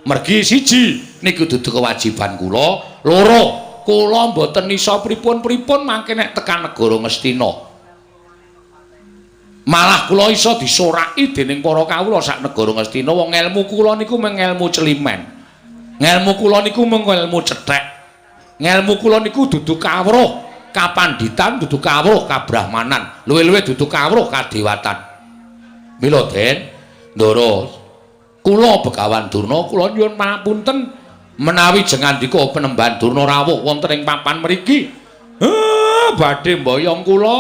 mergi siji niku dudu kewajiban kula, loro kula mboten iso pripun-pripun mangke nek tekan negara Ngastina. Malah kula iso disoraki dening para kawula sak negara Ngastina, wong ngelmu kula niku mung ngelmu celimen. Ngelmu kula niku mung ngelmu cethek. Ngelmu kula niku dudu kawruh kapanditan, dudu kawruh kabrahmanan, luwih-luwih dudu kawruh kadewatan. Mila Den, Ndara, kula Begawan Durna kula nyuwun pangapunten menawi jengandika Penemban Durna rawuh wonten ing papan mriki. Badhe mboyong kula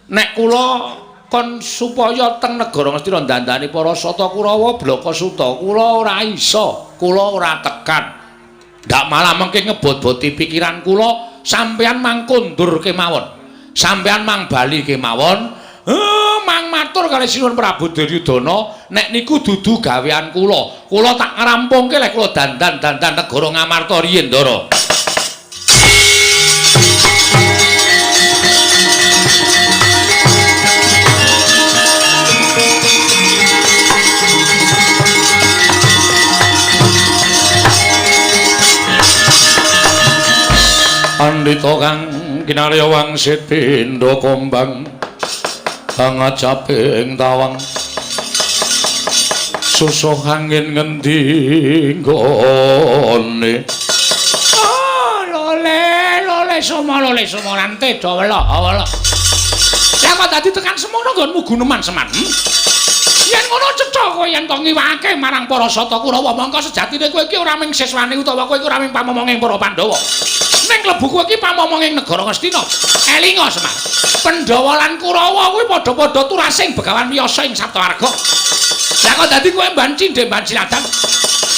nek kula kon supaya teng negara Ngastina dandani para Sata Kurawa Blaka Suta, kula ora iso, kula ora tekan. Ndak malah mengke ngebot-boti pikiran kula, sampeyan mang kondur kemawon. Sampeyan mang bali kemawon. Mang matur kalih Sinuwun Prabu Duryudana, nek niku dudu gawean kula. Kula tak ngrampungke lek kula dandan-dandan negara Ngamarta riyin, Ndara. Pandhita kang kinarya wangsit pindha kombang kang ajaping tawang susuh angin ngendi nggone. Oh, lole lole somo lole somo rante do wela wela. Lah kok dadi tekan semono nggonmu guneman Semar? Yen ngono cetha kowe yen to ngiwake marang para Sata Kurawa, mongko sejatine kowe iki ora mung siswane utawa kowe iki ora mung pamomonging para Pandhawa. Ning klebu kowe iki pamomonging negara Ngastina. Elinga Semar. Pandhawa lan Kurawa kuwi padha-padha turasing Begawan Wiyasa ing Saptawarga. Lah kok dadi kowe mban cindhe mban siladan?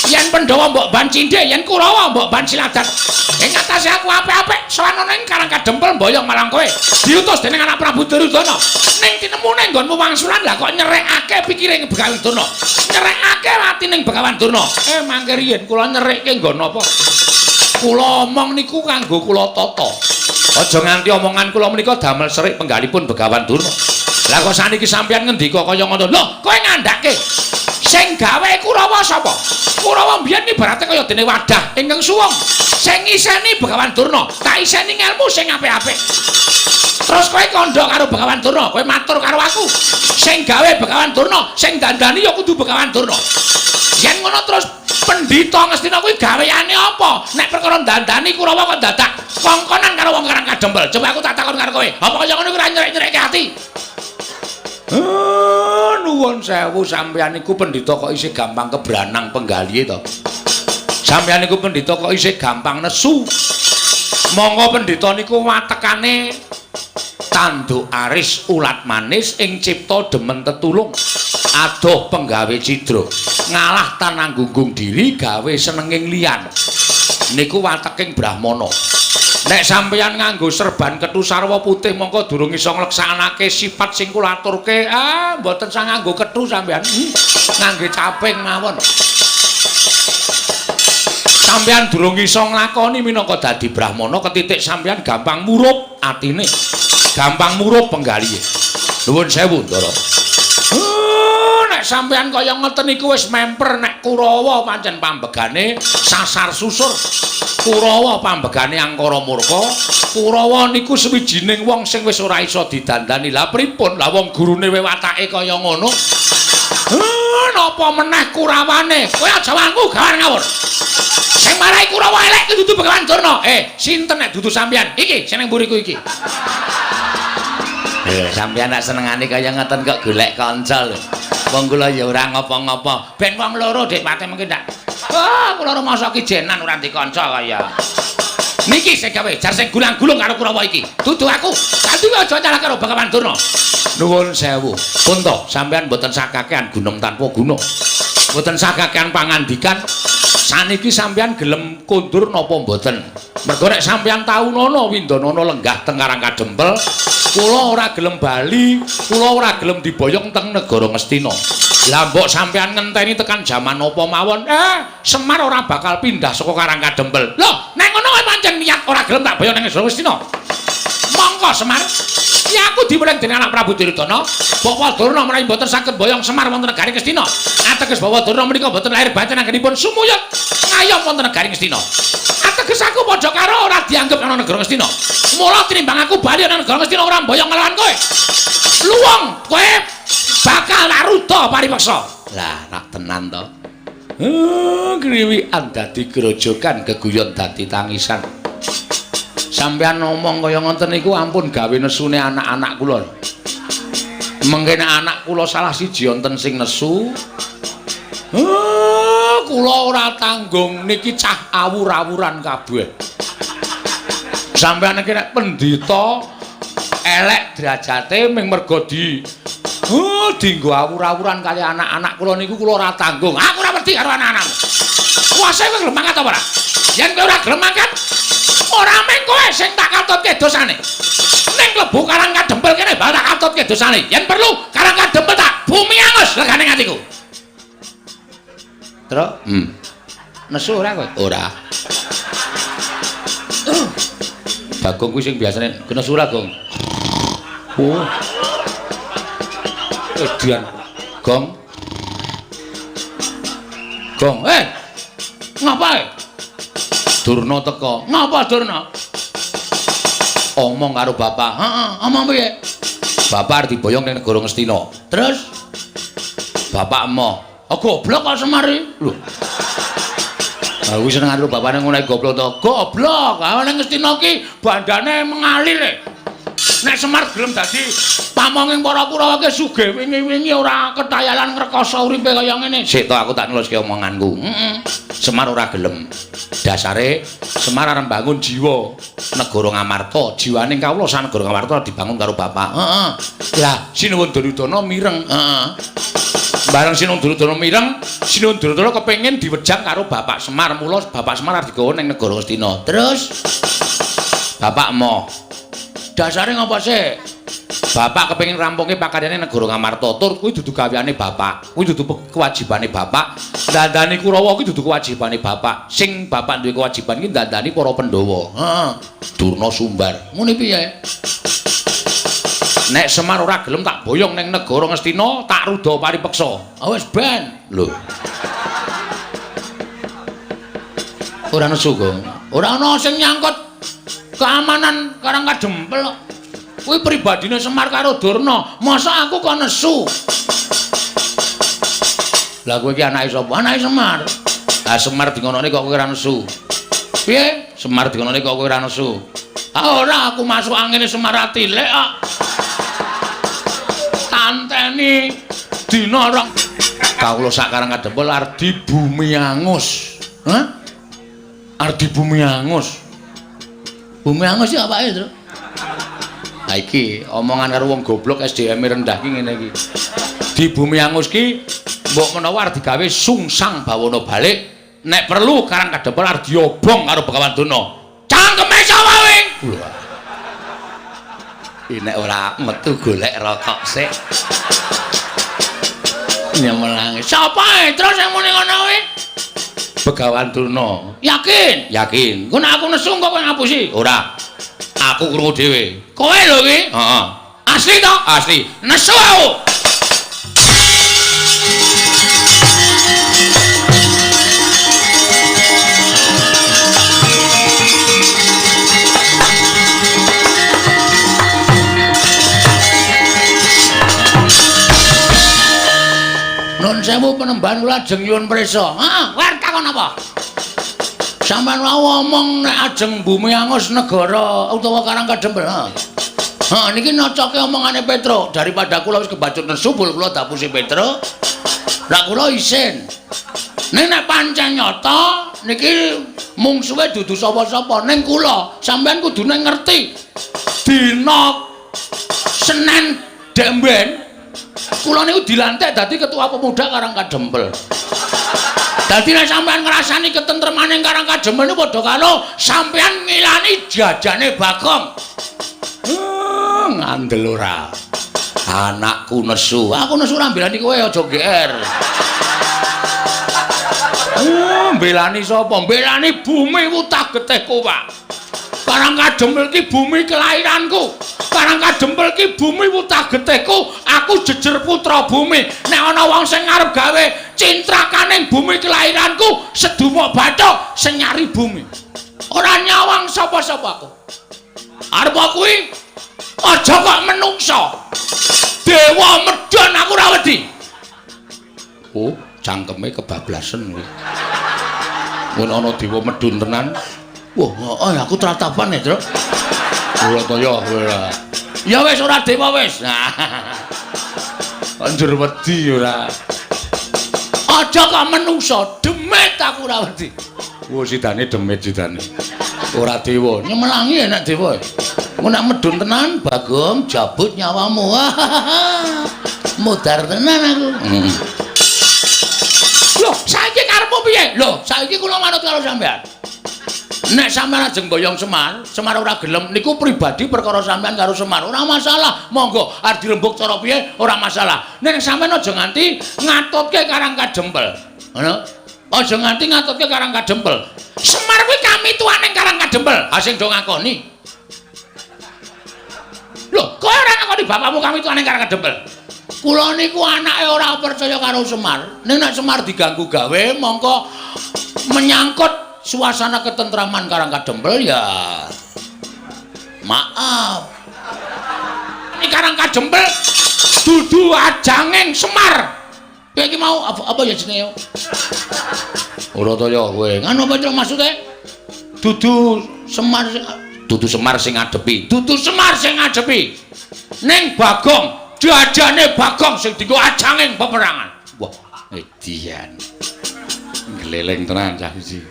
Yen Pandhawa mbok ban cindhe, yen Kurawa mbok ban siladan. Ing atase aku apik-apik sowan ana ing Karang Kadempel mboyong marang kowe. Diutus dening anak Prabu Duryudana. Ning tinemune nggonmu wangsulan lah kok nyerekake pikire Begawan Durna. Nyerekake atining Begawan Durna. Mangke riyin kula nyerekke nggon apa? Kula omong niku kanggo kula tata. Aja nganti omongan kula menika damel serik penggalipun Begawan Durna. Lah kok saniki sampeyan ngendika kaya ngono? Lho, kowe ngandhake. Sing gawe Kurawa sapa? Kurawa mbiyen ibarate kaya dene wadah ingkang suwung. Sing ngiseni Begawan Durna, tak iseni ngelmu sing apik-apik. Terus kowe kandha karo Begawan Durna, kowe matur karo aku. Sing gawe Begawan Durna, sing dandani ya kudu Begawan Durna. Yen ngono terus pendhita Ngastina kuwi gaweane apa? Nek perkara dandani Kurawa kok dadak kongkonan karo wong Karang Kadempel. Coba aku tak takon karo kowe. Apa kaya ngono kuwi ora nyerek-nyerekke ati? Nuwun sewu sampeyan niku pendhita kok isih gampang kebranang penggalihe to. Sampeyan niku pendhita kok isih gampang nesu. Monggo pendhita niku watekane tanduk aris ulat manis ing cipta demen tetulung. Adoh penggawe cidra, ngalah tanang gunggung diri gawe senenging liyan. Niku wateking Brahmana. Nek sampeyan nganggo serban kethu sarwa putih mongko durung iso ngleksanake sifat sing kula aturke. Ah, mboten sang nganggo kethu sampeyan. Ngangge caping mawon. Sampeyan durung iso nglakoni minangka dadi Brahmana ketitik sampeyan gampang murup atine. Gampang murup penggalihe. Nuwun sewu, Ndara. Nek sampeyan kaya ngoten niku wis memper nek Kurawa pancen pambegane sasar susur. Kurawa pambegane angkara murka. Kurawa niku sewijining wong sing wis ora iso didandani. Lah pripun? Lah wong gurune watake kaya ngono. Napa meneh Kurawane? Kowe aja wangku gawan ngawur. Sing marai Kurawa elek kuwi dudu Begawan Durna. Sinten nek dudu sampeyan? Iki sing nang mburiku iki. Sampeyan nek senengane kaya ngoten kok golek kanca lho. Wong kula ya ora ngopo-ngopo. Ben wong loro Dik Pate mungkin ndak. Oh, kula rumangsa ki jenan ora ndek kanca kaya. Niki sing gawe jar sing gulang-gulung karo Kurawa iki. Dudu aku. Dadi aja nyalah karo Begawan Durna. Nuwun sewu. Pun to, sampean mboten sakakean gunem tanpa guna. Mboten sakakean pangandikan. Saniki sampean gelem kondur napa mboten? Mergo nek sampean taunono Windanana lenggah teng Karang Kadempel, kula ora gelem bali, kula ora gelem diboyong teng negara Ngastina. Lah mbok sampean ngenteni tekan jaman napa mawon, Semar ora bakal pindah saka Karang Kadempel. Lho, nek ngono kowe pancen niat ora gelem tak boyong nang negara Ngastina. Monggo Semar. Ya aku diweling dening anak Prabu Duryudana, Bawa Durna menawi mboten saged boyong Semar wonten negari Ngastina. Ateges Bawa Durna menika mboten lahir batin anggenipun sumuyut ngayom wonten negari Ngastina. Ateges aku padha karo ora dianggep ana negara Ngastina. Mula tinimbang aku bali ana negara Ngastina ora mboyong nglawan kowe. Luwung kowe bakal naruda paripeksa. Lah, rak tenan to. Kriwikan dadi grojogan, geguyon dadi tangisan. Sampeyan ngomong kaya ngoten niku ampun gawe nesune anak-anak kula. Mengke nek anak kula salah siji wonten sing nesu, kula ora tanggung niki cah awur-awuran kabeh. Sampeyan iki nek pendhita elek derajate ming mergo di dinggo awur-awuran kali anak-anak kula niku kula ora tanggung. Aku ora wedi karo anak-anakmu. Kuwase kowe gelem mangkat apa ora? Yen kowe ora gelem mangkat, ora mung kowe sing tak katutke dosane. Ning klebu Karang Kadempel kene bakal tak katutke dosane. Yen perlu Karang Kadempel tak bumi angus legane atiku. Truk, Nesu ora kowe? Ora. Bagong kuwi sing biasane nesu ora, Gong? Oh. Edian. Gong. Gong. Ngapa? Durna teka. Ngapa Durna? Omong karo bapak. Heeh, omong piye? Bapak arep diboyong ning negara Ngastina. Terus bapak emoh. Oh, goblok kok Semar iki. Lho. Aku seneng karo bapakne ngono goblok to. Goblok. Ha ning Ngastina ki bandane mengalir e. Nek Semar gelem dadi pamonging para Kurawa ki sugih wingi-wingi ora ketayalan ngrekoso uripe kaya ngene. Sik to aku tak neluske omonganku. Heeh. Semar ora gelem. Dasare Semar arep mbangun jiwa negara Ngamarta, jiwaning kawula sak negara Ngamarta dibangun karo bapak. Heeh. Lah Sinuwun Duryudana mireng. Heeh. Bareng Sinuwun Duryudana mireng, Sinuwun Duryudana kepengin diwejang karo bapak Semar, mula bapak Semar arep digawa ning negara Ngastina. Terus bapak emoh. Dasare ngapa sih? Bapak kepengin rampungke pakaryane negara Ngamarta, tur kuwi dudu gaweane bapak, kuwi dudu kewajibane bapak. Dandani Kurawa kuwi dudu kewajibane bapak. Sing bapak duwe kewajiban ki dandani para Pandhawa. Heeh. Durna sumbar. Ngene piye? Nek Semar ora gelem tak boyong ning negara Ngastina, tak ruda paripeksa. Ah wis ben. Lho. Ora nesu, Gong. Ora ana sing nyangkut keamanan Karang Kadempel kok. Kuwi pribadine Semar karo Durna. Masa aku kok nesu? Lah kowe iki anake sapa? Anake Semar. Lah Semar dingonone kok kowe ora nesu. Piye? Semar dingonone kok kowe ora nesu. Ah ora, aku masuk angine Semar atilik kok. Tanteni dina rong kawula sak Karang Kadempel arep bumi angus. Hah? Arep bumi angus. Bumi angus iki apake, Tru? Ha iki omongan karo wong goblok SDM rendah ki ngene iki. Di bumi angus ki mbok menawa arep digawe sungsang bawana balik, nek perlu Karang Kadempel arep diobong karo Begawan Durna. Cangkeme sapa kowe? Lho. Nek ora metu golek rokok sik. Nyemelangi. Sapa e? Terus sing muni ngono kuwi? Begawan Durna. Yakin? Yakin. Engko nek aku nesu engko kowe ngapusi? Ora. Aku krungu dhewe. Kowe lho iki? Heeh. Asli to? Asli. Nesu aku. Nun sewu penembahan kula ajeng nyuwun prisa. Heeh, kowe takon apa? Sampeyan wau omong nek ajeng bumi angus negara utawa Karang Kadempel. Heeh. Heeh, niki nocoke omongane Petro. Daripada kula wis kebacut nesu bul kula dapusi Petro. Lah kula isin. Ning nek pancen nyata niki mungsuhe dudu sapa-sapa ning kula, sampean kudune ngerti. Dina Senin demben kula niku dilantik dadi ketua pemuda Karang Kadempel. Dadi nek sampean ngrasani ketentremane Karang Kadempel niku padha karo sampean ngilani jajane Bagong. Ngandel ora. Anakku nesu. Aku nesu ora mbelani kowe aja GR. Mbelani sapa? Mbelani bumi wutah getihku, Pak. Karang Kadempel ki bumi kelahiranku. Karang Kadempel ki bumi wutah getihku. Aku jejer putra bumi. Nek ana wong sing arep gawe cintrakaning bumi kelahiranku, sedumuk bathuk sing nyari bumi. Ora nyawang sapa-sapa aku. Arep kuwi aja kok menungsa. Dewa medhon aku ora wedi. Oh, cangkeme kebablasen kuwi. Mun ana dewa medhun tenan. Wah, heeh aku tratapan ya, Truk. Ora to ya, ora. Ya wis ora dewa wis. Anjur wedi ora. Aja kok menungsa, demit aku ora wedi. Wah, sidane demit sidane. Ora dewa, nyemelangi nek dewa. Mun nek medhun tenan, Bagong jabut nyawamu. Mudar tenan aku. Loh, saiki karepmu piye? Loh, saiki kula manut karo sampean. Nek sampean ajeng boyong Semar, Semar ora gelem niku pribadi perkara sampean karo Semar. Ora masalah, monggo arep dirembug cara piye ora masalah. Nek sampean aja nganti ngatutke Karang Kadempel. Ngono? Aja nganti ngatutke Karang Kadempel. Semar kuwi kamituane Karang Kadempel. Ha sing do ngakoni. Loh, kowe ora ngakoni bapakmu kamituane Karang Kadempel? Kula niku anake ora percaya karo Semar. Ning nek Semar diganggu gawe mongko menyangkut suasana ketentraman Karang Kadempel ya maaf. Ini Karang Kadempel dudu ajanging Semar. Kowe iki mau apa ya jenenge? Ora to ya kowe. Ngono apa to maksude? Dudu Semar dudu Semar sing ngadepi. Dudu Semar sing ngadepi. Ning Bagong, jajane Bagong sing dienggo ajanging peperangan. Wah, edian. Gleleng tenan cah iki.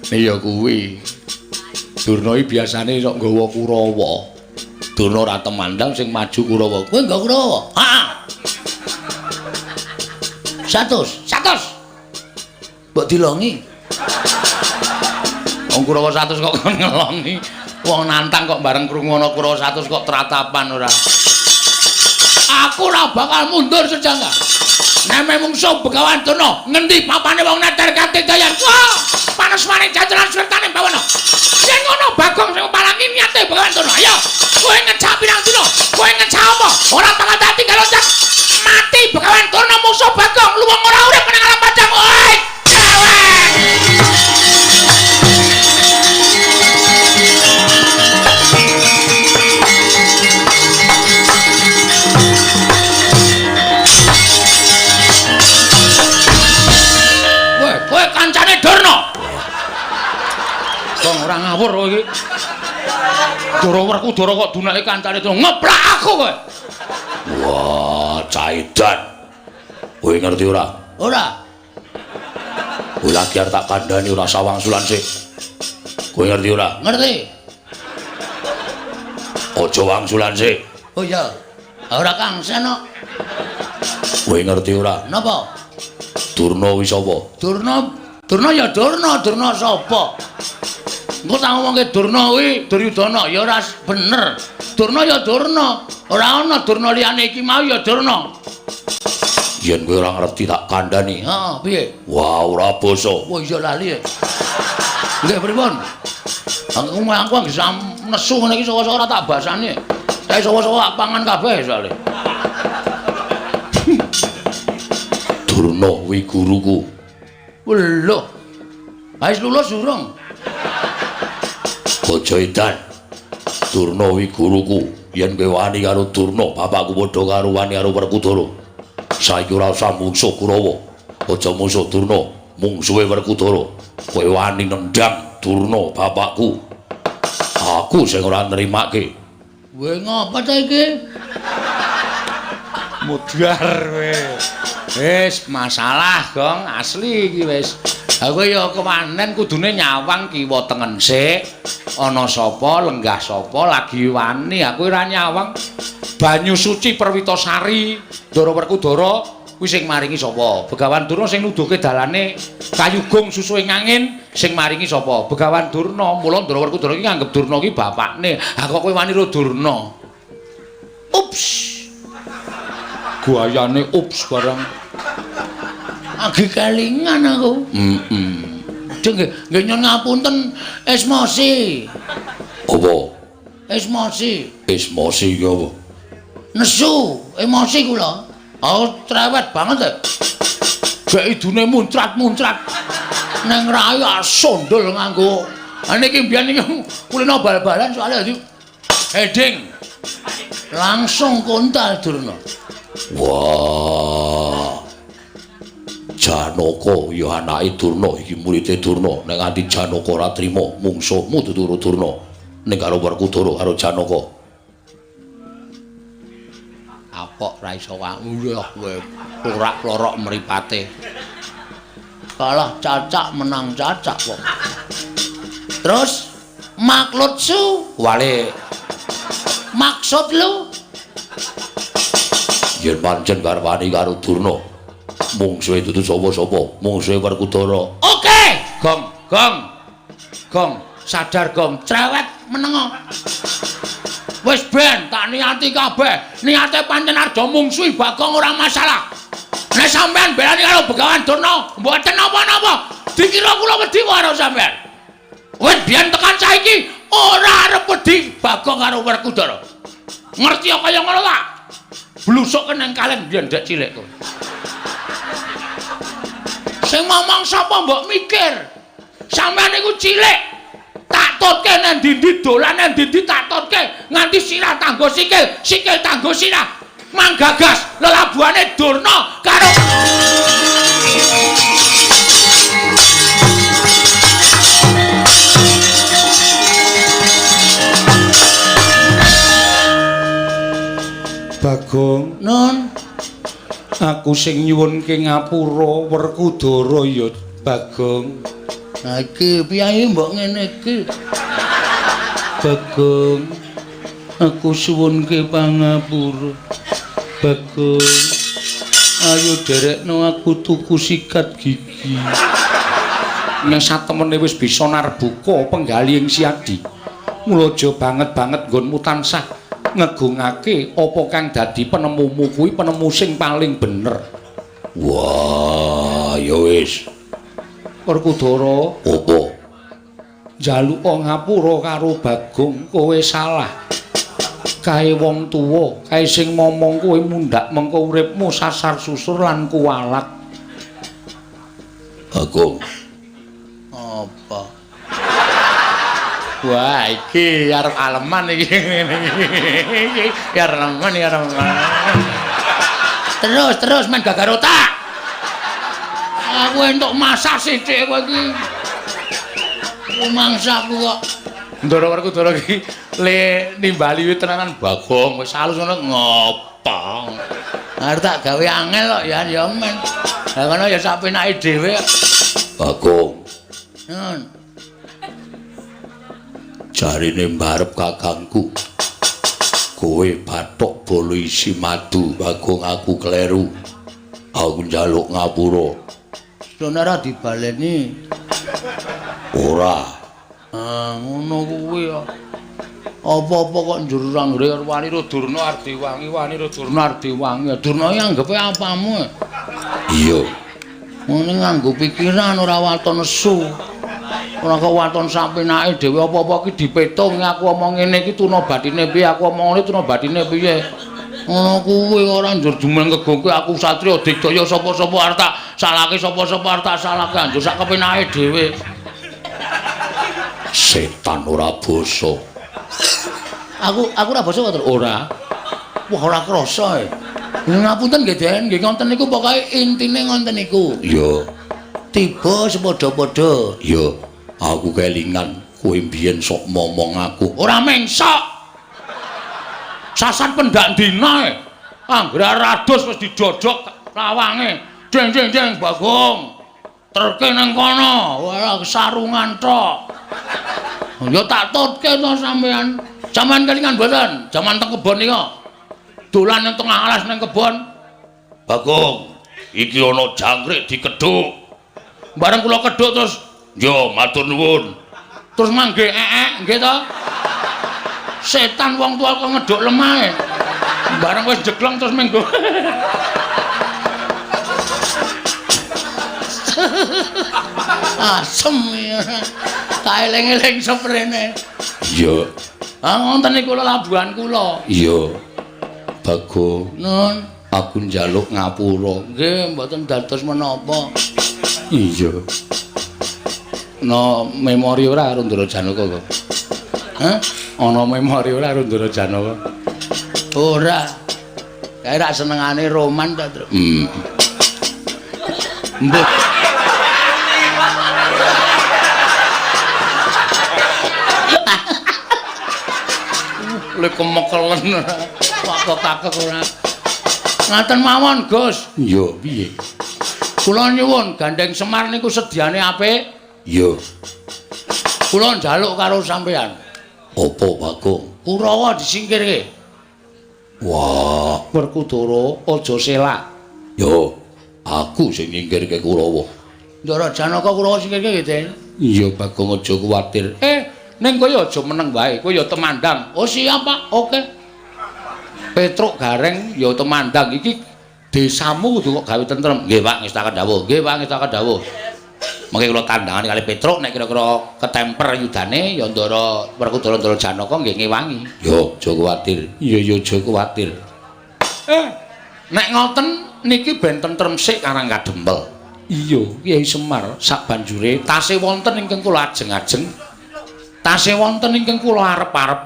Iya kuwi. Durna iki biasane sok nggawa Kurawa. Durna ora temandang sing maju Kurawa. Kowe nggawa Kurawa? Heeh. 100. 100. Mbok dilongi. Wong Kurawa 100 kok kon ngelongi. Wong nantang kok bareng krungu ana Kurawa 100 kok tratapan ora. Aku ora bakal mundur sejangka. Neme mungsuh Begawan Durna, ngendi papane wong neter katedayan. Wah, panas maning jajaran swertane bawana. Yen ngono Bagong sing palangi niate Begawan Durna. Ayo, kowe ngejak pirang dina? Kowe ngejak apa? Ora bakal dadi loncat. Mati Begawan Durna mungsuh Bagong, luwung ora urip nang alam padang. Oi, cewek. Kowe kancane Durna. Wong ora ngawur kowe iki. Ndara Werkudara kok dunake kancane Durna. Ngeplak aku kowe. Wah, caidan. Kowe ngerti ora? Ora. Kowe lagi arep tak kandhani ora sawangsulan sik. Kowe ngerti ora? Ngerti. Aja wangsulan sik. Oh iya. Ora kangsen kok. Kowe ngerti ora? Napa? Durna kuwi sapa? Durna, Durna ya Durna, Durna sapa? Engko tak ngomongke Durna kuwi Duryudana ya ora bener. Durna ya Durna, ora ana Durna liyane iki mau ya Durna. Yen kowe ora ngerti tak kandhani. Heeh, piye? Wah, ora basa. Wah, iya lali. Nggih pripun? Aku aku nesu ngene iki saka-saka ora tak basani. Saya saka-saka tak pangan kabeh soalé. Durna kuwi guruku. Lho. Wis lulus urung? Aja edan. Durna kuwi guruku. Yen kowe wani karo Durna, bapakku padha karo wani karo Werkudara. Saiki ora usah mungsuh Kurawa. Aja mungsuh Durna, mungsuhe Werkudara. Kowe wani nendang Durna bapakku. Aku sing ora nrimake. Kowe ngapa ta iki? Mudhar kowe. Wis masalah, Gong, asli iki wis. Aku ya kewanen kudune nyawang kiwa tengen sik. Ana sapa, lenggah sapa lagi wani, aku ora nyawang. Banyu suci Perwitasari, Ndara Werkudara kuwi sing maringi sapa? Begawan Durna sing nuduhke dalane kayugung susuhe ngangin sing maringi sapa? Begawan Durna. Mula Ndara Werkudara iki nganggep Durna iki bapakne. Ha kok kowe wani ro Durna? Ups. Guayane ups barang. Agi kelingan aku. Heeh. Nggih, nggih nyuwun ngapunten esmosi. Apa? Esmosi. Esmosi ki apa? Nesu, emosi kula. Oh, cerewet banget e. Gek idune muncrat-muncrat. Neng rai sondol nganggo. Ha niki mbiyen niki kulino bal-balan soalnya dadi heading. Langsung kontal Durna. Wah. Janaka ya anake Durna iki murite Durna. Nek nganti Janaka ora trima mungsuhmu dudu Durna. Ning karo Werkudara karo Janaka. Apok ra iso wae kowe plorak-plorok mripate. Kalah cacak menang cacak kok. Terus maklutsu wale maksud lu yen pancen garwane karo Durna. Mungsuhe dudu sapa-sapa, mungsuhe Werkudara. Oke, Gong, gong. Gong, sadar gong, cerewet menengo. Wis ben tak niati kabeh. Niate pancen arep mungsuhi Bagong ora masalah. Nek sampean belani karo Begawan Durna, mboten napa-napa. Dikira kula wedi karo sampean. Wis biyen tekan saiki ora arep wedi Bagong karo Werkudara. Ngerti kaya ngono ta? Blusuk nang kaleng biyen dek cilik kowe. Sing ngomong sapa mbok mikir? Sampeyan niku cilik. Tak tutke nang ndi-ndi dolan nang ndi-ndi tak tutke nganti sirah tanggo sikil, sikil tanggo sirah. Manggagas lelabuhane Durna karo Bagong. Nun, aku sing nyuwunke ngapura Werkudara ya Bagong. Nah iki piye mbok ngene iki? Bagong, aku suwunke pangapura. Bagong, ayo derekno aku tuku sikat gigi. Nek satemene wis bisa narbuka penggalih ing Siadi. Mula aja banget-banget nggonmu tansah ngegungake apa kang dadi penemumu kuwi penemu sing paling bener. Wah, ya wis. Werkudara, apa? Njaluk ngapura karo Bagong, kowe salah. Kae wong tuwa, kae sing momong kowe mundhak mengko uripmu sasar susur lan kuwalat. Bagong. Apa? Wah, iki arep aleman iki. Iki aleman ya aleman. Terus terus men gagar otak. Aku entuk masak sithik kowe iki. Mangsaku kok. Ndara Werkudara iki le nimbali wit tenanan Bagong wis halus ngono ngopo. Arep tak gawe angel kok ya ya men. Lah ngono ya sak penake dhewe. Bagong. Nun. Jarine mbarep kakangku. Kowe bathok bolo isi madu, Bagong aku kleru. Aku njaluk ngapura. Sono ora dibaleni. Ora. Ah, ngono kuwi ya. Apa-apa kok njur anggere wani ro Durna Ardewangi, wani ro Durna Ardewangi. Durna iki anggepe apamu? Iya. Ngene nganggo pikiran ora waton nesu. Ora kok waton sapenake dhewe apa-apa iki dipetung aku omong ngene iki tuna batine piye, aku omong ngene tuna batine piye. Ngono kuwi ora njur jumeng kegongke aku satriya digdaya sapa-sapa arep tak salahke sapa-sapa arep tak salahke njur sak kepenake dhewe. Setan ora basa. Aku ora basa kok, Ora. Wah, ora krasa e. Ngapunten nggih, Den, nggih ngoten niku pokoke intine ngoten niku. Iya. Tiba sepadha-padha. Iya. Aku kelingan kowe mbiyen sok momong aku. Ora mengsok. Sasan pendak dina e. Anggere rados wis didodok Lawange deng deng deng Bagong. Terke nang kono, ora sarungan tok. Ya tak tutke to sampean. Sampean kelingan mboten? Jaman teng kebon nika. Dolan nang tengah alas nang kebon. Bagong, iki ana jangkrik dikedhuk. Bareng kula kedhuk terus, "Yo, matur nuwun." Terus mangge ee, nggih to? Setan wong tua kok ngedhuk lemahe. Bareng wis jeglong terus minggu. Asem ya. Kaeling-eling seprene. Iya. Ah ngoten niku kula labuhan kula. Iya. Bagong, nun, aku njaluk ngapura. Nggih, mboten dados menapa. Iya. No memori ora karo Ndara Janaka kok. Hah? Ana memori ora karo Ndara Janaka? Ora. Kae rak senengane roman ta, Tru. Mbah. Lek kemekelen ora. Kok kakek ora. Ngaten mawon, Gus. Iya, piye? Kula nyuwun gandeng Semar niku sediane apik. Iya. Kula njaluk karo sampean. Apa, Bagong? Kurawa disingkirke. Wah, Werkudara aja selak. Yo, aku sing nyingkirke Kurawa. Ndara Janaka Kurawa singkirke nggih, Den. Iya, Bagong aja kuwatir. Ning kowe aja meneng wae, kowe ya temandang. Oh siap, Pak. Oke. Petruk Gareng ya temandang iki desamu kudu kok gawe tentrem. Nggih, Pak, ngestaken dawuh. Nggih, Pak, ngestaken dawuh. Mengke kula tandangane kali Petruk nek kira-kira ketemper yudane ya Ndara Werkudara Ndara Janaka nggih ngewangi. Yo, aja kuwatir. Iya, ya aja kuwatir. Nek ngoten niki ben tentrem sik Karang Kadempel. Iya, Kyai Semar sabanjure tasih wonten ingkang kula ajeng-ajeng. Tasih wonten ingkang kula arep-arep.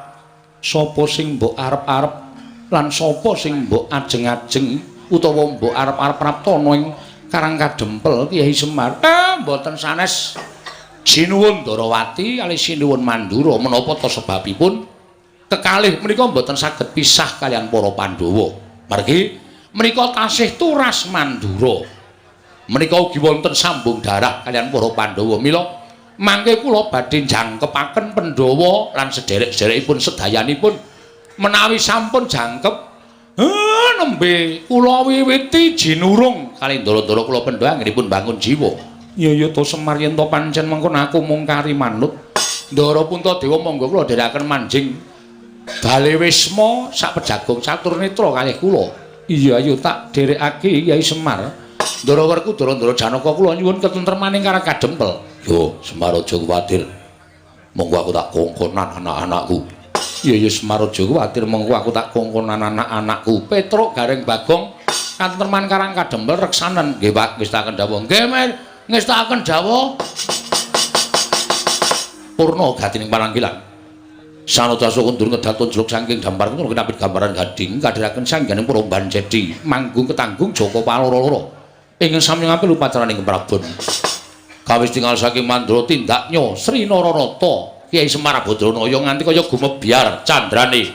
Sapa sing mbok arep-arep lan sapa sing mbok ajeng-ajeng utawa mbok arep-arep praptana ing Karang Kadempel Kyai Semar. Mboten sanes. Sinuwun Ndarawati kalih sinuwun Mandura menapa ta sebabipun kekalih menika mboten saged pisah kaliyan para Pandhawa. Margi menika tasih turas Mandura. Menika ugi wonten sambung darah kaliyan para Pandhawa. Mila mangke kula badhe jangkepaken Pandhawa lan sederek-sederekipun sedayanipun menawi sampun jangkep nembe kula wiwiti jinurung kalih ndara-ndara kula Pandhawa anggenipun bangun jiwa. Ya ya to Semar yen to pancen mengkon aku mung kari manut. Ndara Puntadewa monggo kula dherekaken manjing bale wisma sak pejagung catur netra kalih kula. Iya ayo tak dherekake Kyai Semar. Ndara Werkudara Ndara Janaka kula nyuwun ketentremaning Karang Kadempel. Yo Semar aja kuwatir. Monggo aku tak kongkonan anak-anakku. Iya ya Semar aja kuwatir monggo aku tak kongkonan anak-anakku. Petruk Gareng Bagong katentreman Karang Kadempel reksanen. Nggih Pak, ngestaken dawuh. Nggih Mer, ngestaken dawuh. Purna gatining pananggilan. Sanadasa kundur ngedaton jeluk saking dampar kundur kinapit gambaran gading kadhiraken sangganing para bancedi manggung ketanggung Jaka Paloro-loro ingkang sami ngampil upacaraning Prabon. Kawis tinggal saking Mandura tindaknya Sri Nararata Kyai Semar Badranaya nganti kaya gumebyar candrane.